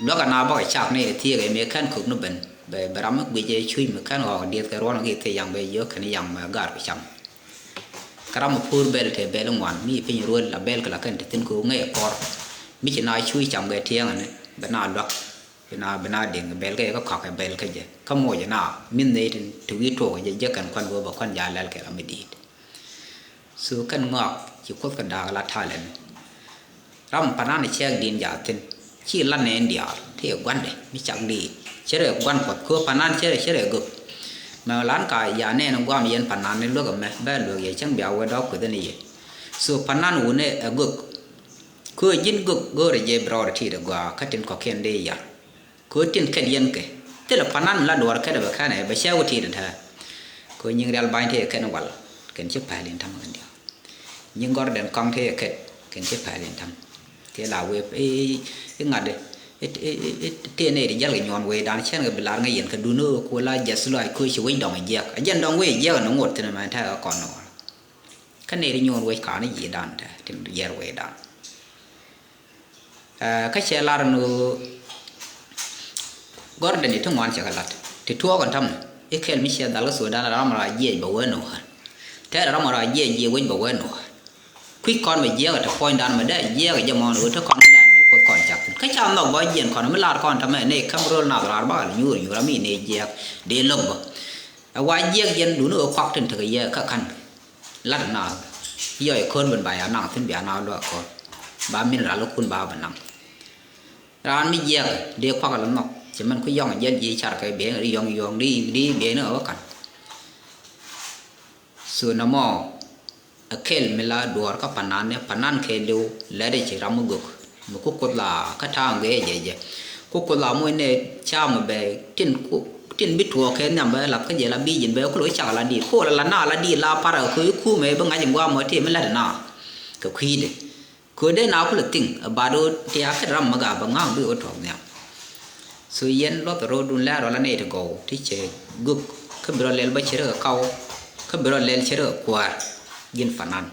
luäk ɛ na bä kɛ cak ni thiek ɛ mëë kɛn kök ni ben bɛ, bɛ ram mi guic ɛ cuc mi kɛn ɣɔk dieth kɛ ruɔn kɛ thiek yaŋ bɛ yio̱k kɛn yaŋ mɛ gar kɛ cam. Kä ram mi puur bɛl te bɛl ŋuan mi piny ruel a bɛl kɛ la kɛn te thin kɛ ŋäc kɔr. Mi ci na cuc cam kɛ tiɛŋ ni bɛ na luak. Bi na, bi na diŋ bɛl kɛ kɛ kɔk kɛ bɛl kɛ jɛ kä moc na min nɛy tin ti wi̱i̱ tuɔk jɛ jɛ kɛn kuan wee bɛ kuan ja lɛl kɛ ram mi di̱i̱t. So kɛn ŋɔak ci kuoth kɛ da̱a̱k la talent. Ram panan cɛɛk di̱n jaathin ci lan nɛn diaal ti ɛ guandɛ mi cak di̱i̱t cɛ rɛ guan kuɔth kɛ panan cɛ rɛ cɛ rɛ gök. Mɛ lan ka ya nɛn guam yɛn panan ni luäk ɛmɛ bɛ luäk yɛ cäŋ bia wee dɔɔk kueth ni yɛ. So panan wunɛ ɛ gök. Kɛ ji̱n gök go̱o̱rɛ jɛ bi rɔɔdɛ ti̱i̱t ɛ gɔaa kä tin kɔ̱kiɛn dee yar. Kɛ tin kɛt yɛn kɛ thilɛ panan mi la duɔɔr kɛt ɛ bɛ kɛn ɛ bɛ cɛ wä ti̱i̱t ɛ tɛ̱̈ɛ̱̈. Kɛ nyiŋ rial ba̱ny tëë kɛn wal kɛn ci päl in ta̱ŋ kɛn diaal. Nyiŋ gɔrdɛn kɔŋ tëë kɛt kɛn ci päl in ta̱ŋ. Tëë la wee i̱ ŋa̱t i̱ tëë nɛy ti jäl kɛ nyuɔ̱ɔ̱n wecdan cɛn kɛ bi lar ŋäc yɛn kɛ dun i̱ ku la jɛth lɔaac koc ci wec dɔŋ jiɛk ɛ jɛn dɔŋ wec jiɛk ɛn ŋot thi̱n ɛmɛn tɛ̈ɛ̈ kɛ kɔn ni wal. Kä nɛy ti nyuɔ̱ɔ̱n wec ka̱n i̱ ji̱dan tɛ̈ɛ̈ tin yɛr wecdan. Ɛ, kä cɛ lar ni ɣöö Gɔrdɛn i̱ ti ŋuan cɛ kɛ la̱t ti tuɔɔk ɛn ta̱mɛ i̱ kɛl mi ciɛ dhal kä Sudan ram ra jiɛc bɛ wee nuɔ̱ɔ̱r. Tɛɛrɛ ram ra jiɛc jiɛ wec bɛ wee nuɔ̱ɔ̱r. Kui̱ kɔn bɛ jiɛɛk ɛ te puɔ̱nydaan mɛ dee jiɛɛk ɛ jɛ mɔɔn ɣöö te kɔn mi lɛn mi kuoth kɔn cak thi̱n. Kä ca nhɔk bä jiɛn kɔn mi lar kɔn ta̱mɛ nɛ käm ro̱l nath raar bä kɛ lɛ nyuur nyuur ami nɛ jiɛɛk dee lo̱k bä. Ɛ wa jiɛɛk jiɛn duundɛ ɣöö kuak tin tekɛ yɛ kä ka̱n. Lat ɛ naath yɔc ɛ ko̱n ben ba ya naŋ thi̱n bia naath luaak ko̱n. Ba min ral ɛ kun ba bɛ naŋ. Raan mi jiɛɛk dee kuak ala nhɔk cɛ mɛn ku yɔŋ jiɛl jiɛ car kɛ biɛn ri yɔŋ yɔŋ di di biɛn ɛ ɣä kan. So nɔmɔ ɛ kɛl mi la duɔɔr kä panan ni panan kɛɛliw lɛt i̱ ci ram mi gök mi ku kuoth la kä ta̱a̱ŋ gee jɛ jɛ. Ku kuoth la moc ni cam bɛ tin ku tin bi tuɔɔk kɛ nhiam bɛ lath kä jɛ la bi ji̱n bɛ ku lo cak la dit ku la la na la dit la parɛ kɛ i̱ kumɛ bi ŋa̱c in guam mɔ ti mi lɛt na kɛ kui̱dɛ. Kɛ ɣöö dee na kulɛ thiŋ ɛ bat ɣöö ti a kɛt ram mi gak bɛ ŋa̱a̱ŋ bi ɣöö tuɔɔk nhiam. So yɛn luɔth rɔɔdun lɛ̈ɛ̈r rɔ la nɛy ti gɔw ti cɛ gök kä bi rɔ lɛl bä cɛ rɛ kɛ kaw kä bi rɔ lɛl cɛ rɛ kɛ kuäär. Ji̱n panan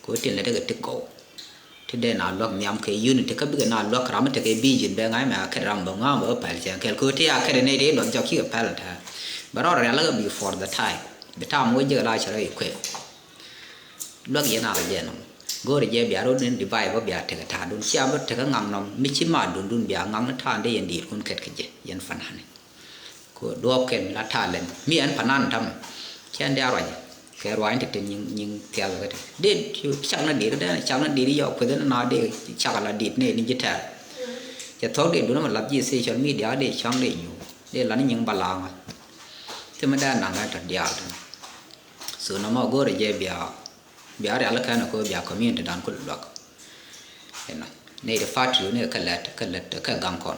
kɛ ɣöö tin lɛ tekɛ ti gɔw. Ti dee na luäk nhiam kɛ unity kä bikɛ na luäk ram mi tekɛ vision bɛ ŋa̱c mɛ a kɛt ram bɛ ŋa̱a̱ŋ bɛ ɣöö pɛl cɛ kɛl kɛ ɣöö ti a kɛt ɛ nɛy ti luɔth jɔk cikɛ pɛl ɛ tɛ̈r. Bɛ rɔɔd rial kä before the time bi tam wä jek la cɛ rɔ equip. Luäk yɛn a la jɛ nɔm. Go̱o̱rɛ jɛ bia ro̱d in divide bä bia tekɛ ta̱a̱dun cia bä tekɛ ŋaŋ nɔm mi ci ma dundun bia ŋaŋ ni ta̱a̱ dee yɛn di̱i̱t kun kɛt kɛ jɛ yɛn fanani. Ko duɔɔp kɛn mi la talent mi ɛn fanan tamɛ. Cɛn dee a ruac kɛ ruac in te te nyiŋ nyiŋ thiath kɛ te dee cak na di̱i̱t dee cak na di̱i̱t yɔ kueth in na dee cak la di̱i̱t ne ni ji̱ tɛɛr. Cɛ thɔk dee dun mɛ lath ji̱ social media dee cɔŋ dee nyu dee la ni nyiŋ balaŋä. Thimɛ dee naŋ ɛn tɔ diaal tɔ. So nɔmɔ go̱o̱rɛ jɛ bia bia rial kɛn kɛ bia community dan kul luak. Inɔ nɛy ti party ni kɛ lɛt kɛ lɛt kɛ gaŋ kɔn.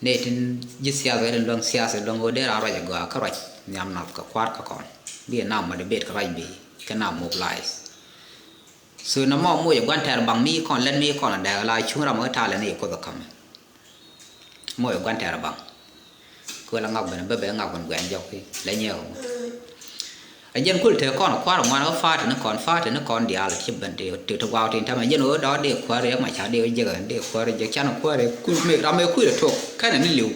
Nɛy tin ji̱ siasa kɛ tin luäŋ siasa luäŋ ɣöö dee ran ruac agɔaa kä ruac nhiam nath kɛ kua̱r kä kɔn. Bi nam motivate kɛ ruac bi kɛ nam mobilize. So nɔmɔ moc ɛ gua̱n tɛɛr baŋ mi kɔn lɛt mi kɔn a dɛɛk la cuŋ ram kä talɛ ni kuoth ɛ ka̱mɛ. Moc ɛ gua̱n tɛɛr baŋ. Kɛ la ŋak ben bä bɛ ŋak ben guɛn jɔk ki lɛ nyɛ kɛ ŋu. A jɛn kul te kɔn kua̱r ŋuan kä party ni kɔn party ni kɔn diaal ci ben ti ti ti guaw tin tamɛ jɛn ɣöö dɔɔk dee kuäär yɛ ma ca dee wä jek dee kuäär jek can kuäär kul mi ram ɛ kui̱ rɛ tok kɛnɛ ni li̱w.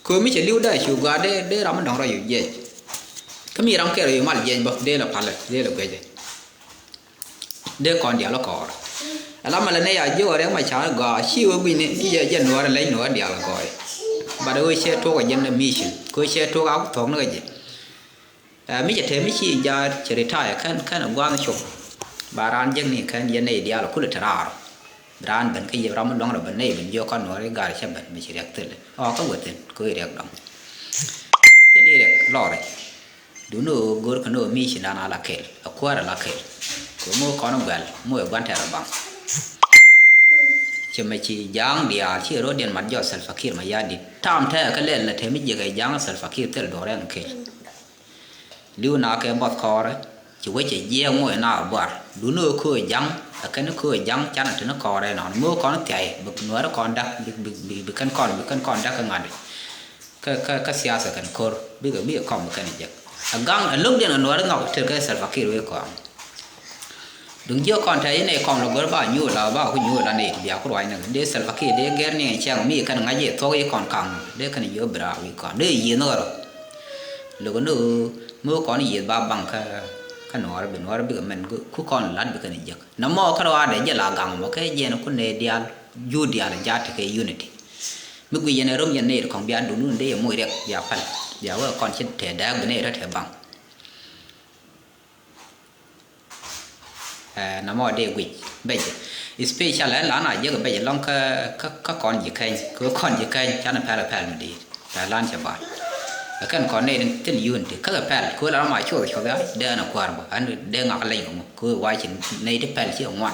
Kɛ mi cɛ li̱w dee cu gɔaa dee dee ram mi dɔ̱ŋ rɔ yu jiɛc. Kä mi ram kɛɛr yu mal jiɛc bä dee la palɛ dee la guecɛ. Dee kɔn dial kɔɔr. Ala mɛ lɛ nɛ ya jiök a rɛk ma ca gɔaa ci wee gui̱ni i̱ jɛ jɛ nuɔɔr lɛc nuɔɔr dial gɔɔy. Bat wee cɛ tuɔk a jɛn mission kɛ wee cɛ tuɔk a ku thɔk ni kɛ jɛ. Ɛ mi cɛ te mi ci jaat cɛ retire kɛn kɛn gua̱a̱th cop. Ba raan jek ni kɛn yɛn nɛy dial kulɛ te raar. Raan ben kä yɛ ram mi luäŋ rɔ ben nɛy ben jiök kɔn nuɔɔr i̱ gar cɛ ben mi ci riɛk thil ɔ kä wee thin kɛ wee riɛk dɔŋ. Thil i̱ riɛk lɔɔr i̱. Duni ɣöö go̱r kɛn ɣöö mi ci nan a la kɛl a kuäär a la kɛl. Kɛ ɣöö mi wä kɔn guɛl mi wä gua̱n tɛɛr a baŋ. Cɛ mɛ ci ja̱a̱ŋ diaal ci ro̱diɛn mat jɔɔth Salva Kiir Mayardit tam tɛɛk kä lɛl na te mi jiɛk ɛ ja̱a̱ŋ Salva Kiir thil duɔ̱ɔ̱r ɛn kɛl. Li̱w na kɛ buɔth kɔɔrɛ ci wec cɛ jiɛɛk mi wä na buar duni ɣöö köö ja̱a̱ŋ a kɛn köö ja̱a̱ŋ canɛ te ni kɔɔrɛ nɔn mi wä kɔn thiay bi nuäärä kɔn da̱k bi bi bi kɛn kɔn bi kɛn kɔn da̱k kä ŋa̱t. Kä kä kä siasa kɛn ko̱r bikɛ bikɛ kɔm kɛn jek. A gaŋ a lo̱kdiɛn a nuɔri ŋɔk tet kɛ Salva Kiir wee kɔam. Duŋ jiök kɔn tɛy inɛ kɔm lɔ go̱r ba nyuur la ba ku nyuur la ni bia ku ruac ni dee Salva Kiir dee gɛr ni cɛŋ mi kɛn ŋa̱c i̱ thuɔk i̱ kɔn kaŋ dee kɛn jiök bira wi̱i̱ kɔam dee yieth ni ɣɔrɔ. Lo̱k ni mi wä kɔn yieth ba baŋ kä kä nuɔri bi nuɔri bikɛ mɛn ku kɔn lat bi kɛn jek. Nɔmɔ kä ruaadɛ jɛ la gaŋ mɔ kɛ jiɛn ku nɛ diaal jur diaal jaat tekɛ unity. Mi gui yɛn ɛ rom yɛn nɛy ti kɔŋ bia dun wun dee yɛ moc riɛk bia päl bia wee kɔn ci tɛ dääk bi nɛy rɔ tɛ baŋ. Ɛ namɔ dee guic bɛc especially ɛn lan a jiäk bɛc ɛlɔŋ kä kä kä kɔn ji̱ kɛny kä kɔn ji̱ kɛny canɛ pɛl ɛ pɛl mi di̱i̱t pɛl lan cɛ ba̱a̱l. Ɛ kɛn kɔn nɛy tin thil yun ti kä kɛ pɛl kä wee la rɔ ma cuɔth cuɔth ya dee ɛn ɛ kua̱r bä ɛn dee ŋak leny kɛ ŋu kä wee wa ci nɛy ti pɛl ci ɛ ŋuan.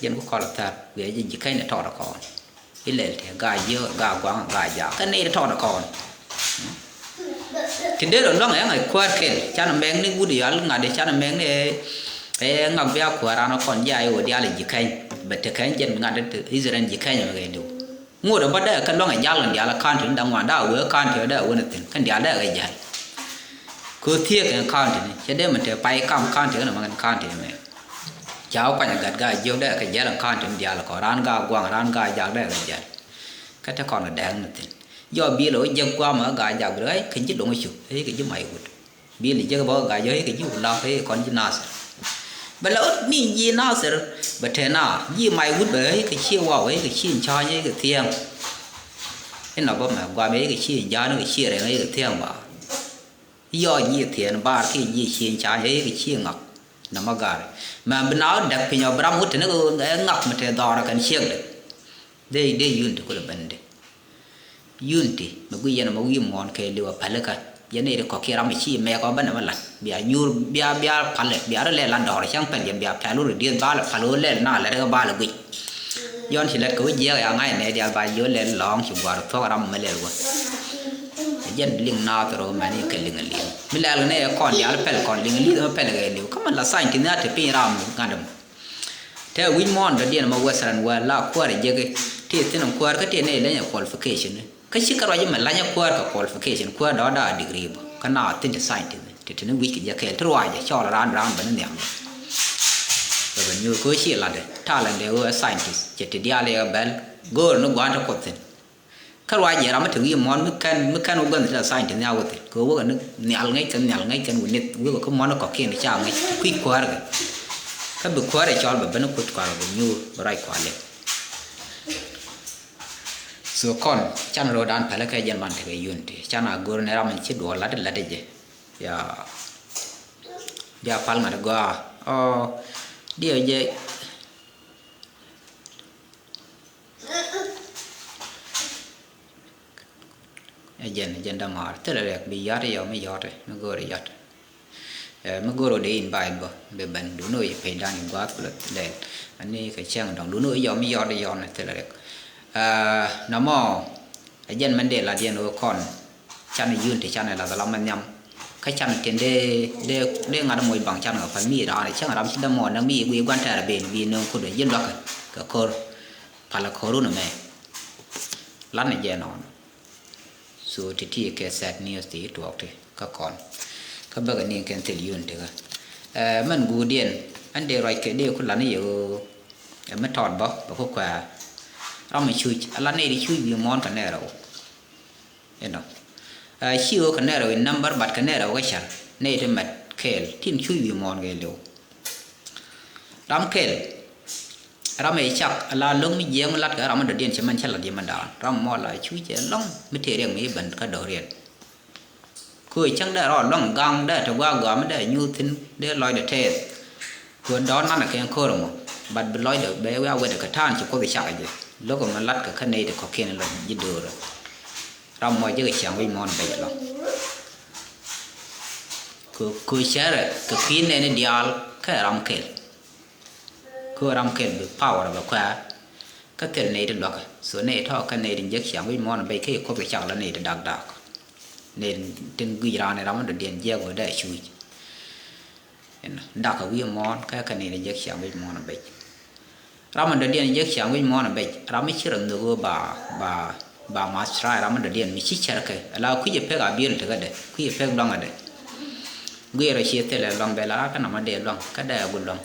Jɛn ku kɔl thar wiɛ jɛ ji̱ kɛn ni tɔɔt kɔn. Ilɛl tɛ ga jiö ga guaŋ ga jaak kɛn ni tɔɔt kɔn. Ti dee rɔ luaŋ ɛŋ a kuäär kɛl canɛ mɛŋ ni wut yal ŋa̱t canɛ mɛŋ ni ɛ ŋak bia kuäär an kɔn jia iwä dial ji̱ kɛn bɛ ti kɛn jɛn ŋa̱t Israel ji̱ kɛn mɛ kɛ liw. Ŋot ɛ bä dee kɛ luaŋ ɛ jal kɛn dial ɛ county ni da̱ŋ wan da̱k wee county ɛ dee wen ɛ thi̱n kɛn dial dee kɛ jal. Kɛ thiek kɛn county ni cɛ dee mɛ te pay kam county kɛn mɛ kɛn county mɛ. Ca wä kuany ɛ gat gaa jiök dee kɛ jal kɛn county ni dial kɔ ran gaa guaŋ ran gaa jak dee kɛ jal. Kä te kɔn kɛ dɛɛk ni thi̱n. Jɔk bill ɛ wä jek guamɛ kä Gaa-jaak bi ɣäc kɛ ji̱ Loŋ Cuk, ɛ kɛ ji̱ May Wut. Bill jek bä kä Gaa-jaak, ɛ kɛ ji̱ Wulaŋ, ɛ kɔn ji̱ Nasir. Bɛ la wä ni ji̱ Nasir, bɛ te na ji̱ May Wut bɛ ɣäc kɛ ci Waw, ɛ kɛ ci Cäny, ɛ kɛ Thiäŋ. Inɔ bä mɛ guamɛ, ɛ kɛ ci Ja̱a̱n, ɛ kɛ ci Rɛŋ, ɛ kɛ Thiäŋ ba. Yɔ ji̱ Thiäŋ Baar kiɛ ji̱ Cieŋ Cäny, ɛ kɛ ci Ŋak. Nɔmɔ Gaa. Mɛ bi na wä däk piny ɔ bi ram wä te ni kɛ Ŋak mi te dhɔrɛ kɛn ciek dɛ. Dee, dee unity kulɛ ben dee. Unity mi gui yɛn mɛ wi̱i̱ muɔ̱ɔ̱n kɛ liw a pälikä. Yɛn nɛy ti kɔ̱kiɛn ram mi ci mɛk ɔ bä nɛmɛ lat. Bia nyuur, bia, bia palɛ, bia rɔ lɛl la dɔɔr cäŋ pɛl yɛn, bia pɛl wä rɔ dieth balɛ, pal wä lɛl na lɛt kɛ balɛ guic. Yɔn ci lɛt kɛ wä jiɛk ya ŋa̱c nɛ diaal ba jiɛ wä lɛl lɔ̱ɔ̱ŋ ci gua̱r thuɔ̱k ram mɛ lɛl wä. Jɛn liŋ naath rɔ mɛn i̱ kɛ liŋ a liŋ. Mi lɛl kɛ nɛ kɔn diaal pɛl kɔn liŋ a liŋ mɛ pɛl kɛ liŋ. Kä mɛ la sign ti nhial te piny ram ŋa̱t mɔ. Tɛ wi̱c muɔ̱ɔ̱n dɔ̱diɛn mɛ Western world la kuäär jek ti thin kuäär kä ti nɛ leny a qualification. Kä ci kä ruac mɛ lany a kuäär kɛ qualification, kuäär dɔ̱ da̱a̱ degree bä. Kä na thin ti scientist ti thin wi̱c kɛ jɛ kɛɛl ti ruac jɛ cɔɔl raan raan bä ni nhiam. Bɛ bɛ nyuur kɛ ci latdɛ talent dɛ wä scientist cɛ ti diaal yɛ bɛl. Go̱o̱r ni gua̱a̱n ti kuoth thin. Kä ruac jɛ ram mi te wi̱i̱ muɔ̱ɔ̱n mi kɛn, mi kɛn wä gua̱n ti la scientist ni a wä thin kɛ wä wä kɛ ni nhial ŋäc kɛn, nhial ŋäc kɛn wä nith wä wä kä muɔ̱ɔ̱n kɔ̱kiɛn ca ŋäc kui̱ kuäär kɛ. Kä bi kuäär ɛ cɔɔl bɛ ben kuoth kua̱r bɛ nyuur bɛ ruac kua̱r liŋ. So kɔn can ro̱o̱dan päl kɛ jɛn man tekɛ unity. Can a go̱r ni ram in ci duɔl lat lat jɛ. Ya. Bia pal ŋa̱t gɔaa. Ɔ, diɛ jɛ. Ɛ jɛn, ɛ jɛn dämaar. Thilɛ riɛk bi yɔt yɔ mi yɔt, mi go̱o̱r yɔt. Ɛ, mi go̱o̱r wä dee invite bä, bi ben, duundɛ wä page dan in gua̱a̱th kulɛ lɛl. Ani kɛ cäŋ dɔ̱ŋ, duundɛ wä yɔ mi yɔt, yɔt ni thilɛ riɛk. Ɛ, nɔmɔ, ɛ jɛn mɛn dee lat yɛn wä kɔn. Can unity, can ɛ lath ɛ lam mɛ nhiam. Kä can tin dee, dee, dee ŋa̱t moc baŋ can kɛ pal mi raan, cäŋ ram ci dämɔ näk mi guiy gua̱n tɛɛr ben, bi nööŋ kut wä ji̱ luäk kɛ ko̱r. Pal kɛ ko̱r wun ɛmɛ. Lat ni jɛ nɔɔn. So ti ti kɛ sad news ti tuɔɔk ti kä kɔn. Kä bäkɛ ni kɛn thil yun ti kä. Ɛ, mɛn guudiɛn ɛn dee ruac kɛ dee ku lan i̱ yɛ ɣöö ɛ mi tɔt bä bä ku kuɛɛr. Ram mi cuc ala nɛy ti cuc wi̱i̱ muɔ̱ɔ̱n kɛ nɛy rɛw. Inɔ. Ɛ, ci ɣöö kɛ nɛy rɛw in number, but kɛ nɛy rɛw kä cär nɛy ti mɛt kɛɛl tin cuc wi̱i̱ muɔ̱ɔ̱n kɛ liw. Ram kɛl. Ram ëë cak ala lo̱ŋ mi jiɛɛŋ mi latkɛ ram mi dɔ̱diɛn cɛ mɛn cä lat yɛ mɛn da̱a̱n. Ram mɔ la cuc cɛ lɔ̱ŋ mi tëë riɛk mi i̱ ben kä do̱riɛn. Kö cäŋ dee rɔ lɔ̱ŋ gaŋ dee te gua̱a̱k gɔaa mi dee nyuuth thi̱n dee lɔcdɛ tɛɛth. Kö dɔ̱ɔ̱r nanɛ kɛn ko̱r ɛmɔ. Bat bi lɔcdɛ bɛ wiaa wetdɛ kɛ ta̱a̱n ci Kuoth cak jɛ. Lo̱k ɛmɔ latkɛ kä nɛy ti kɔ̱kiɛn lɔ ji̱ do̱o̱rä. Ram mɔ jek ciaŋ wi̱c muɔ̱ɔ̱n bɛc ɛlɔ̱ŋ. Kö, kö cärɛ kɛ kui̱ nɛɛni diaal kä ram kɛl. Kö ram kɛl bi power bɛ kuɛɛr. Kä thil nɛy ti luäkä. So nɛy tɔ̱ kä nɛy ti jek ciaŋ wi̱c muɔ̱ɔ̱n bɛc kä i̱ Kuoth kɛ cak la nɛy ti dak dak. Nɛy tin guic raan in ram mi dɔ̱diɛn jiɛk wä dee cuc. Inɔ, dak kɛ wi̱i̱ muɔ̱ɔ̱n kä kɛ nɛy ti jek ciaŋ wi̱c muɔ̱ɔ̱n bɛc. Ram mi dɔ̱diɛn jek ciaŋ wi̱c muɔ̱ɔ̱n bɛc, ram mi ci rɔ nhök ɣöö ba, ba, ba math try ram mi dɔ̱diɛn mi ci cärkɛ. Ala kui̱c ɛ pek a biöl tekädɛ, kui̱c ɛ pek luaŋädɛ. Guic rɔ ci thilɛ luaŋ bɛ la rakä nɔmɔ dee luaŋ, kä dee a guic luaŋ.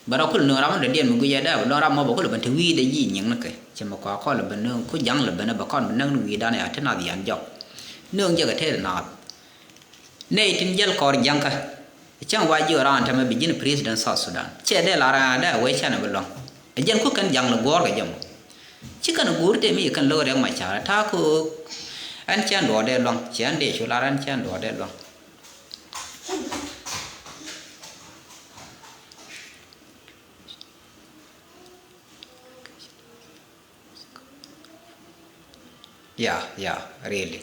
Bɛ rɔ kul nööŋ ram mi dɔ̱diɛn mi guic ɛ dee a bi luaŋ ram mɔ bɛ kul ben te wi̱i̱dɛ ji̱ nyiŋnikɛ. Cɛ mi kua kɔl ben nööŋ ku ja̱ŋ lɛ ben ɛ bɛ kɔn bi näk ni wi̱i̱dan ɛ a te nath yan jɔk. Nööŋ jɛ kɛ te nath. Nɛy tin jäl kɔɔr ja̱ŋkä. Cäŋ wa jiök raan tämɛ bi ji̱n president South Sudan. Cɛ dee la raan dee a wee canɛ bi luaŋ. Ɛ jɛn ku kɛn ja̱ŋ lɛ guɔ̱ɔ̱r kɛ jɛ mɔ. Ci kɛn guur tëë mi kɛn lo̱k riɛk ma ca̱rä ta̱a̱ ko̱o̱k. Ɛn cɛn duɔɔr dee luaŋ. Cɛ ɛn dee cu lar ɛn cɛn duɔɔr dee luaŋ. Ya, ya, really,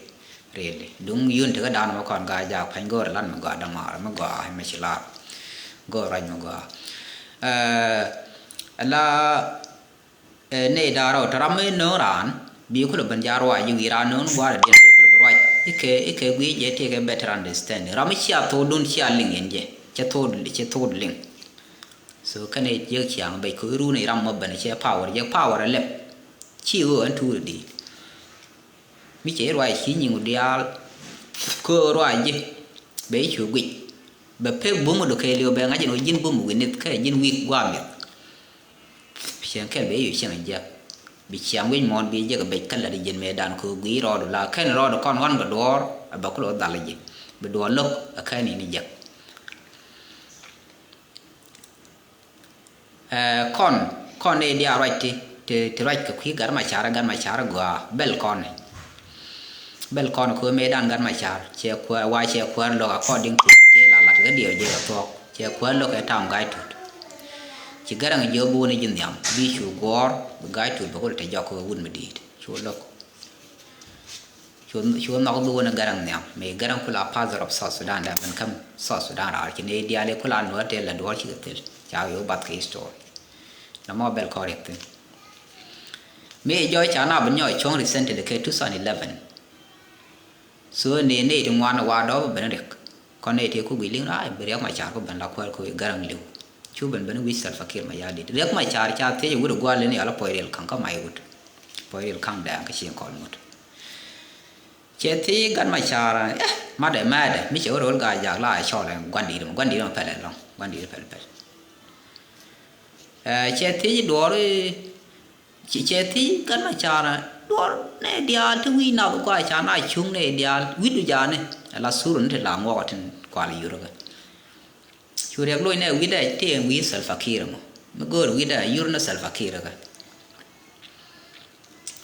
really. Duŋ yun ti kä dan mɛ kɔn gaa jak pany go̱o̱r lat mɛ gɔaa dämaar mɛ gɔaa mɛ ci lar. Go̱o̱r ruac mɛ gɔaa. Ɛ, la, ɛ, nɛy da̱a̱r rɔ te ram mi no̱o̱ŋ raan bi kulɛ ben jak ruac ji̱ wi̱i̱ raan no̱o̱ŋ gua̱a̱r diɛn bi kulɛ ben ruac. Ikɛ, ikɛ gui̱i̱c jɛ tëëkɛ better understanding. Ram mi cia thok dun cia liŋ yɛn jɛ. Cɛ thok, cɛ thok liŋ. So kɛnɛ jiäk ciaŋ bɛc kɛ i̱ run i̱ ram mɔ ben cɛ power, jɛ power ɛ lɛp. Ci ɣöö ɛn tuur i̱ di̱i̱t. Mi cɛ i̱ ruac ci nyiŋ diaal. Kɛ ɣöö ruac ji̱ bɛ i̱ cu guic. Bɛ pek bum i̱ dɔ̱ kɛɛliw bɛ ŋa̱c ɛn ɣöö ji̱n bum i̱ wi̱n nith kɛ ji̱n wi̱i̱k gua̱a̱ mi̱th. Cieŋ kɛl bɛ i̱ cu cieŋ jiäk. Bi ciaŋ wi̱c muɔ̱ɔ̱n bi jek bec kä lät ji̱n mëëdan kɛ ɣöö guiy rɔɔdu la kɛn rɔɔdu kɔn ɣɔ̱n kɛ duɔ̱ɔ̱r, ɛ bɛ kulɛ wä dhal ji̱. Bi duɔ̱ɔ̱r lo̱k ɛ kɛn in jek. Ɛ, kɔn, kɔn ni diaal ruac ti, ti, ti ruac kɛ kui̱ Gat Macar, Gat Macar gɔaa, bɛl kɔn ni. Bɛl kɔn kɛ ɣöö mëëdan Gat Macar cɛ kuäär, wa cɛ kuäär lo̱k according to tëë la lat kä diɛw jɛ kɛ thuɔ̱k. Cɛ kuäär lo̱k ɛ tam Gai Tut. Ci Garaŋ jiök bi wä ni ji̱ nhiam, bi cu guɔ̱ɔ̱r, bi Gai Tut bɛ kulɛ te jɔk kɛ wut mi di̱i̱t. Cu lo̱k. Cu, cu nhɔk bi wä ni Garaŋ nhiam. Mëë Garaŋ kula father of South Sudan, dee ben käm South Sudan raar. Ci ni diaal i̱ kula Nuäär tëë la duɔ̱ɔ̱r cikɛ thil. Ca wi̱i̱ wä bath kɛ history. Nɔmɔ bɛl kɔn riɛk thi̱n. Mi jɔɔc ca na bi nyɔɔc cuɔ̱ŋ recently kɛ two thousand eleven. So ni, ni ti ŋuan wa dɔɔp ben riɛk. Kɔn ni ti ku gui̱c liŋ raar bi Riɛk Macar ku ben la kuäär ku Garaŋ li̱w. Cu ben ben wi̱c Salva Kiir Mayardit. Riɛk Macar ca thiec wut gua̱l ni yal puɔy riɛl kaŋ kä may wut. Puɔy riɛl kaŋ dɛɛŋ kä cieŋ kɔn mut. Cɛ thiec Gat Macar, eh, madɛ mɛɛdɛ, mi cɛ wä ro̱l gaa jak la cɔl ɛn gua̱ndi̱t mɔ, gua̱ndi̱t mɔ pɛl ɛlɔ̱ŋ, gua̱ndi̱t pɛl pɛl. Eh, cɛ thiec duɔɔr, cɛ, cɛ thiec Gat Macar, duɔɔr nɛ diaal ti wi̱i̱ nath gua ca na cuŋ nɛ diaal, wi̱cdu jaani, ala sur ni ti la ŋuɔk tin kual yurkä. Cu riɛk loc nɛ wi̱cdɛ ti ɛn wi̱i̱ Salva Kiir mɔ, mi go̱o̱r wi̱cdɛ yur ni Salva Kiir kä.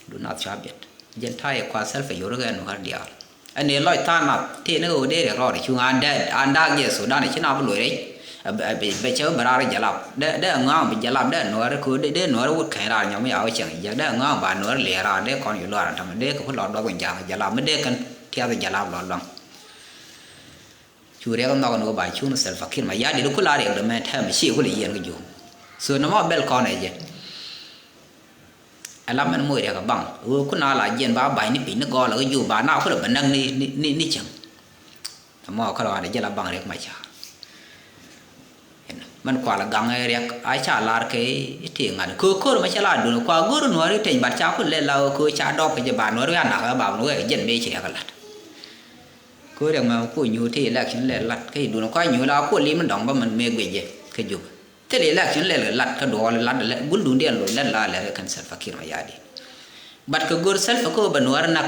Du nath cua biɛt. Jɛn ta̱yɛ kua Salva Kiir kɛ Nuäär diaal. Ɛn ni lɔc tha̱a̱ŋ nath tëë ni ɣöö dee riɛk rɔɔdɛ cuŋ an dee, an da̱a̱k jɛ Sudan ci na bi loc rɛc. Ɛ, bɛ, bɛ, bɛ cɛ bi raar jalap. Dee, dee ŋa̱a̱ŋ bi jalap dee Nuäär kɛ ɣöö dee, dee Nuäär wut kɛny raar nyɔm yaw cɛŋ jɛ. Dee ŋa̱a̱ŋ ba Nuäär liɛɛr raar dee kɔn yu luaar ɛn tämɛ dee kɛ bi lɔ duɔth in ja̱a̱ŋ jalap. Mi dee kɛn tiath jalap lɔ luaŋ. Cu riɛk nhɔk ni wä ba cuŋ ni Salva Kiir Mayardit kula riɛk dämɛ tɛm ci kula yiɛn kä juum. So nɔmɔ bɛl kɔn ɛ jɛ. Ɛ la mɛn moc riɛk ɛ baŋ. Ɣöö kuna la jiɛn ba ba̱ny ni piny ni gɔɔl ɛ kä juum ba na kula bɛ näk ni, ni, ni, ni cäŋ. Nɔmɔ kä rɔɔdɛ jɛ la baŋ Riɛk Macar. Mɛn kual gaŋ ɛ riɛk a ca lar kɛ ti ŋa̱t. Kɛ ko̱r mɛ cɛ la dun kua go̱r Nuäär teny bat ca kula lɛ la ɣöö kɛ ca dɔp kɛ jɛ ba Nuäär wi̱i̱ a nak ɛ ba Nuäär wi̱i̱ a jɛn mëë ci riɛk ɛ lat. Kɛ riɛk mɛ ku nyuur ti election lɛ lat kä idun kua nyuur la ku lim dɔŋ bä mɛn mëë guic jɛ kä Juba. Thil election lɛ lat kä duɔɔl lat lɛ gul dun diɛn loc lɛ la lɛ kɛn Salva Kiir Mayardit. But kɛ go̱r Salva kɛ bɛ Nuäär nak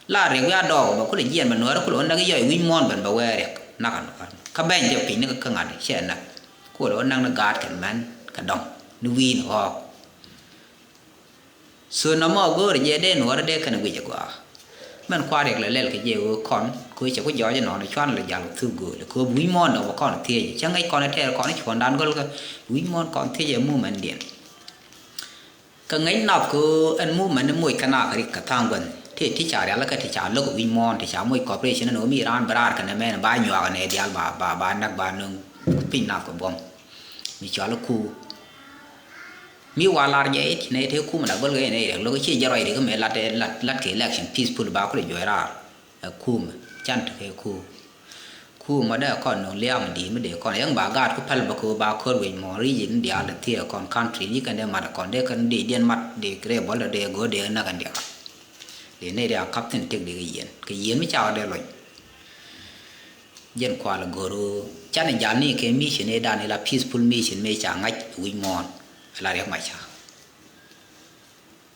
la riɛk wi̱i̱ a dɔɔk bɛ kulɛ jiɛn bɛ Nuäär kulɛ wä nak yɔc wi̱c muɔ̱ɔ̱n ben bɛ wɛɛr riɛk nak a Nuäär. Kä bɛny jɛ piny ni kä ŋa̱t cɛ nak. Kulɛ wä nak ni gaat kɛn mɛn kɛ dɔŋ ni wi̱i̱ ni ɣɔɔk. So nɔmɔ go̱o̱rɛ jɛ dee Nuäärä dee kɛn guic agɔaa. Mɛn kua riɛk lɛ lɛl kɛ jɛ ɣöö kɔn kɛ cɛ ku jɔɔc inɔn cuan lɛ jal thuk gööl kɛ wi̱c muɔ̱ɔ̱n dɔk bɛ kɔn thiec cä ŋäc kɔn ɛ tɛɛr kɔn cuɔ̱ndan gɔl kɛ wi̱c muɔ̱ɔ̱n kɔn thiec ɛ movement diɛn. Kɛ ŋäc nath kɛ ɣöö ɛn movement ni moc kɛ nak rik kɛ tha̱a̱ŋ gua̱n ti ti ca rial kɛ ti ca lo̱k wi̱c muɔ̱ɔ̱n ti ca moc cooperation ɛn ɣöö mi raan bɛ raar kɛ nɛ mɛn ba nyuak nɛ dial ba ba ba nak ba nöŋ piny nath kɛ buɔ̱m. Mi cɔal ku Mi wa lar jɛ it nɛ te kumɛ la gɔl kɛ nɛ rɛ lo̱k ci jɛ rɔy ri kɛ mɛ lat lat lat kɛ election peaceful ba kulɛ juɔy rar. Ɛ kumɛ can te kɛ ku kumɛ dɛ kɔn nɔŋ liam di mi dee kɔn yɛŋ ba gaat ku pɛl bä kɛ ba kɔr wec mɔ region diaal thiɛ kɔn country ni kɛn dee mat kɔn dee kɛn dee diɛn mat dee rɛ bɔl dee go̱o̱r dee näk kɛn diaal. Dee nɛ dee a kap thin tek dee kɛ yien kɛ yien mi cakɔ dee lɔc. Jɛn kual go̱r canɛ jal ni kɛ mission ëë dan ila peaceful mission mëë ca ŋa̱c wi̱c muɔ̱ɔ̱n. Ila riɛk mac ca.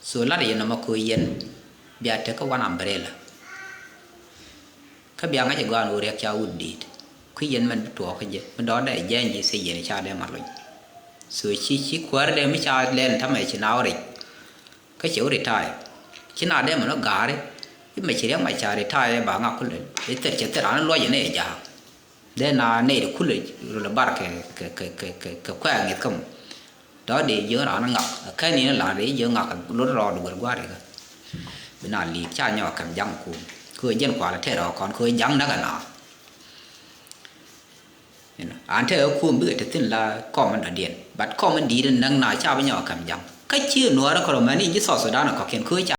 So lat yɛn nɔmɔ ko̱ yɛn bia tek kä one umbrella. Kä bia ŋa̱c ɛ gɔaan ɣöö riɛk ca wut di̱i̱t kui̱ yɛn mɛn bi tuɔɔk kä jɛ mi dɔɔdɛ jɛny ji̱ thie yɛn ca dee ma lony. So ci ci kuäär dee mi ca lɛl tamɛ ci naaw rɛc. Kä cɛ wä retire ci na dee mɛn wä ga̱a̱ri. Imɛ ci riɛk mac ca retire ba ŋa kulɛ i̱ thil cɛ thil raan luɔc inɛ ja̱a̱ŋ. Dee na nɛy ti kulɛ rulɛ bar kɛ kɛ kɛ kɛ kɛ kɛ kuɛɛk ŋi̱th kä mɔ. Tɔ dee jiök raan ŋak kɛn in la dee jiök ŋak lot rɔɔd guɛr gua̱a̱r ikä. Bi na li̱i̱k ca nyɔk kɛm ja̱ŋ kum kɛ jɛn kual tɛɛr ɔ kɔn kɛ ja̱ŋ näk ɛna. An te ɛ kum bikɛ te thin la kɔm in dɔ̱diɛn but kɔm in di̱i̱t in näk na ca bi nyɔk kɛm ja̱ŋ kä ci nuɔɔr kɔrɔ mɛn in ji̱ South Sudan kɔkiɛn kɛ ca.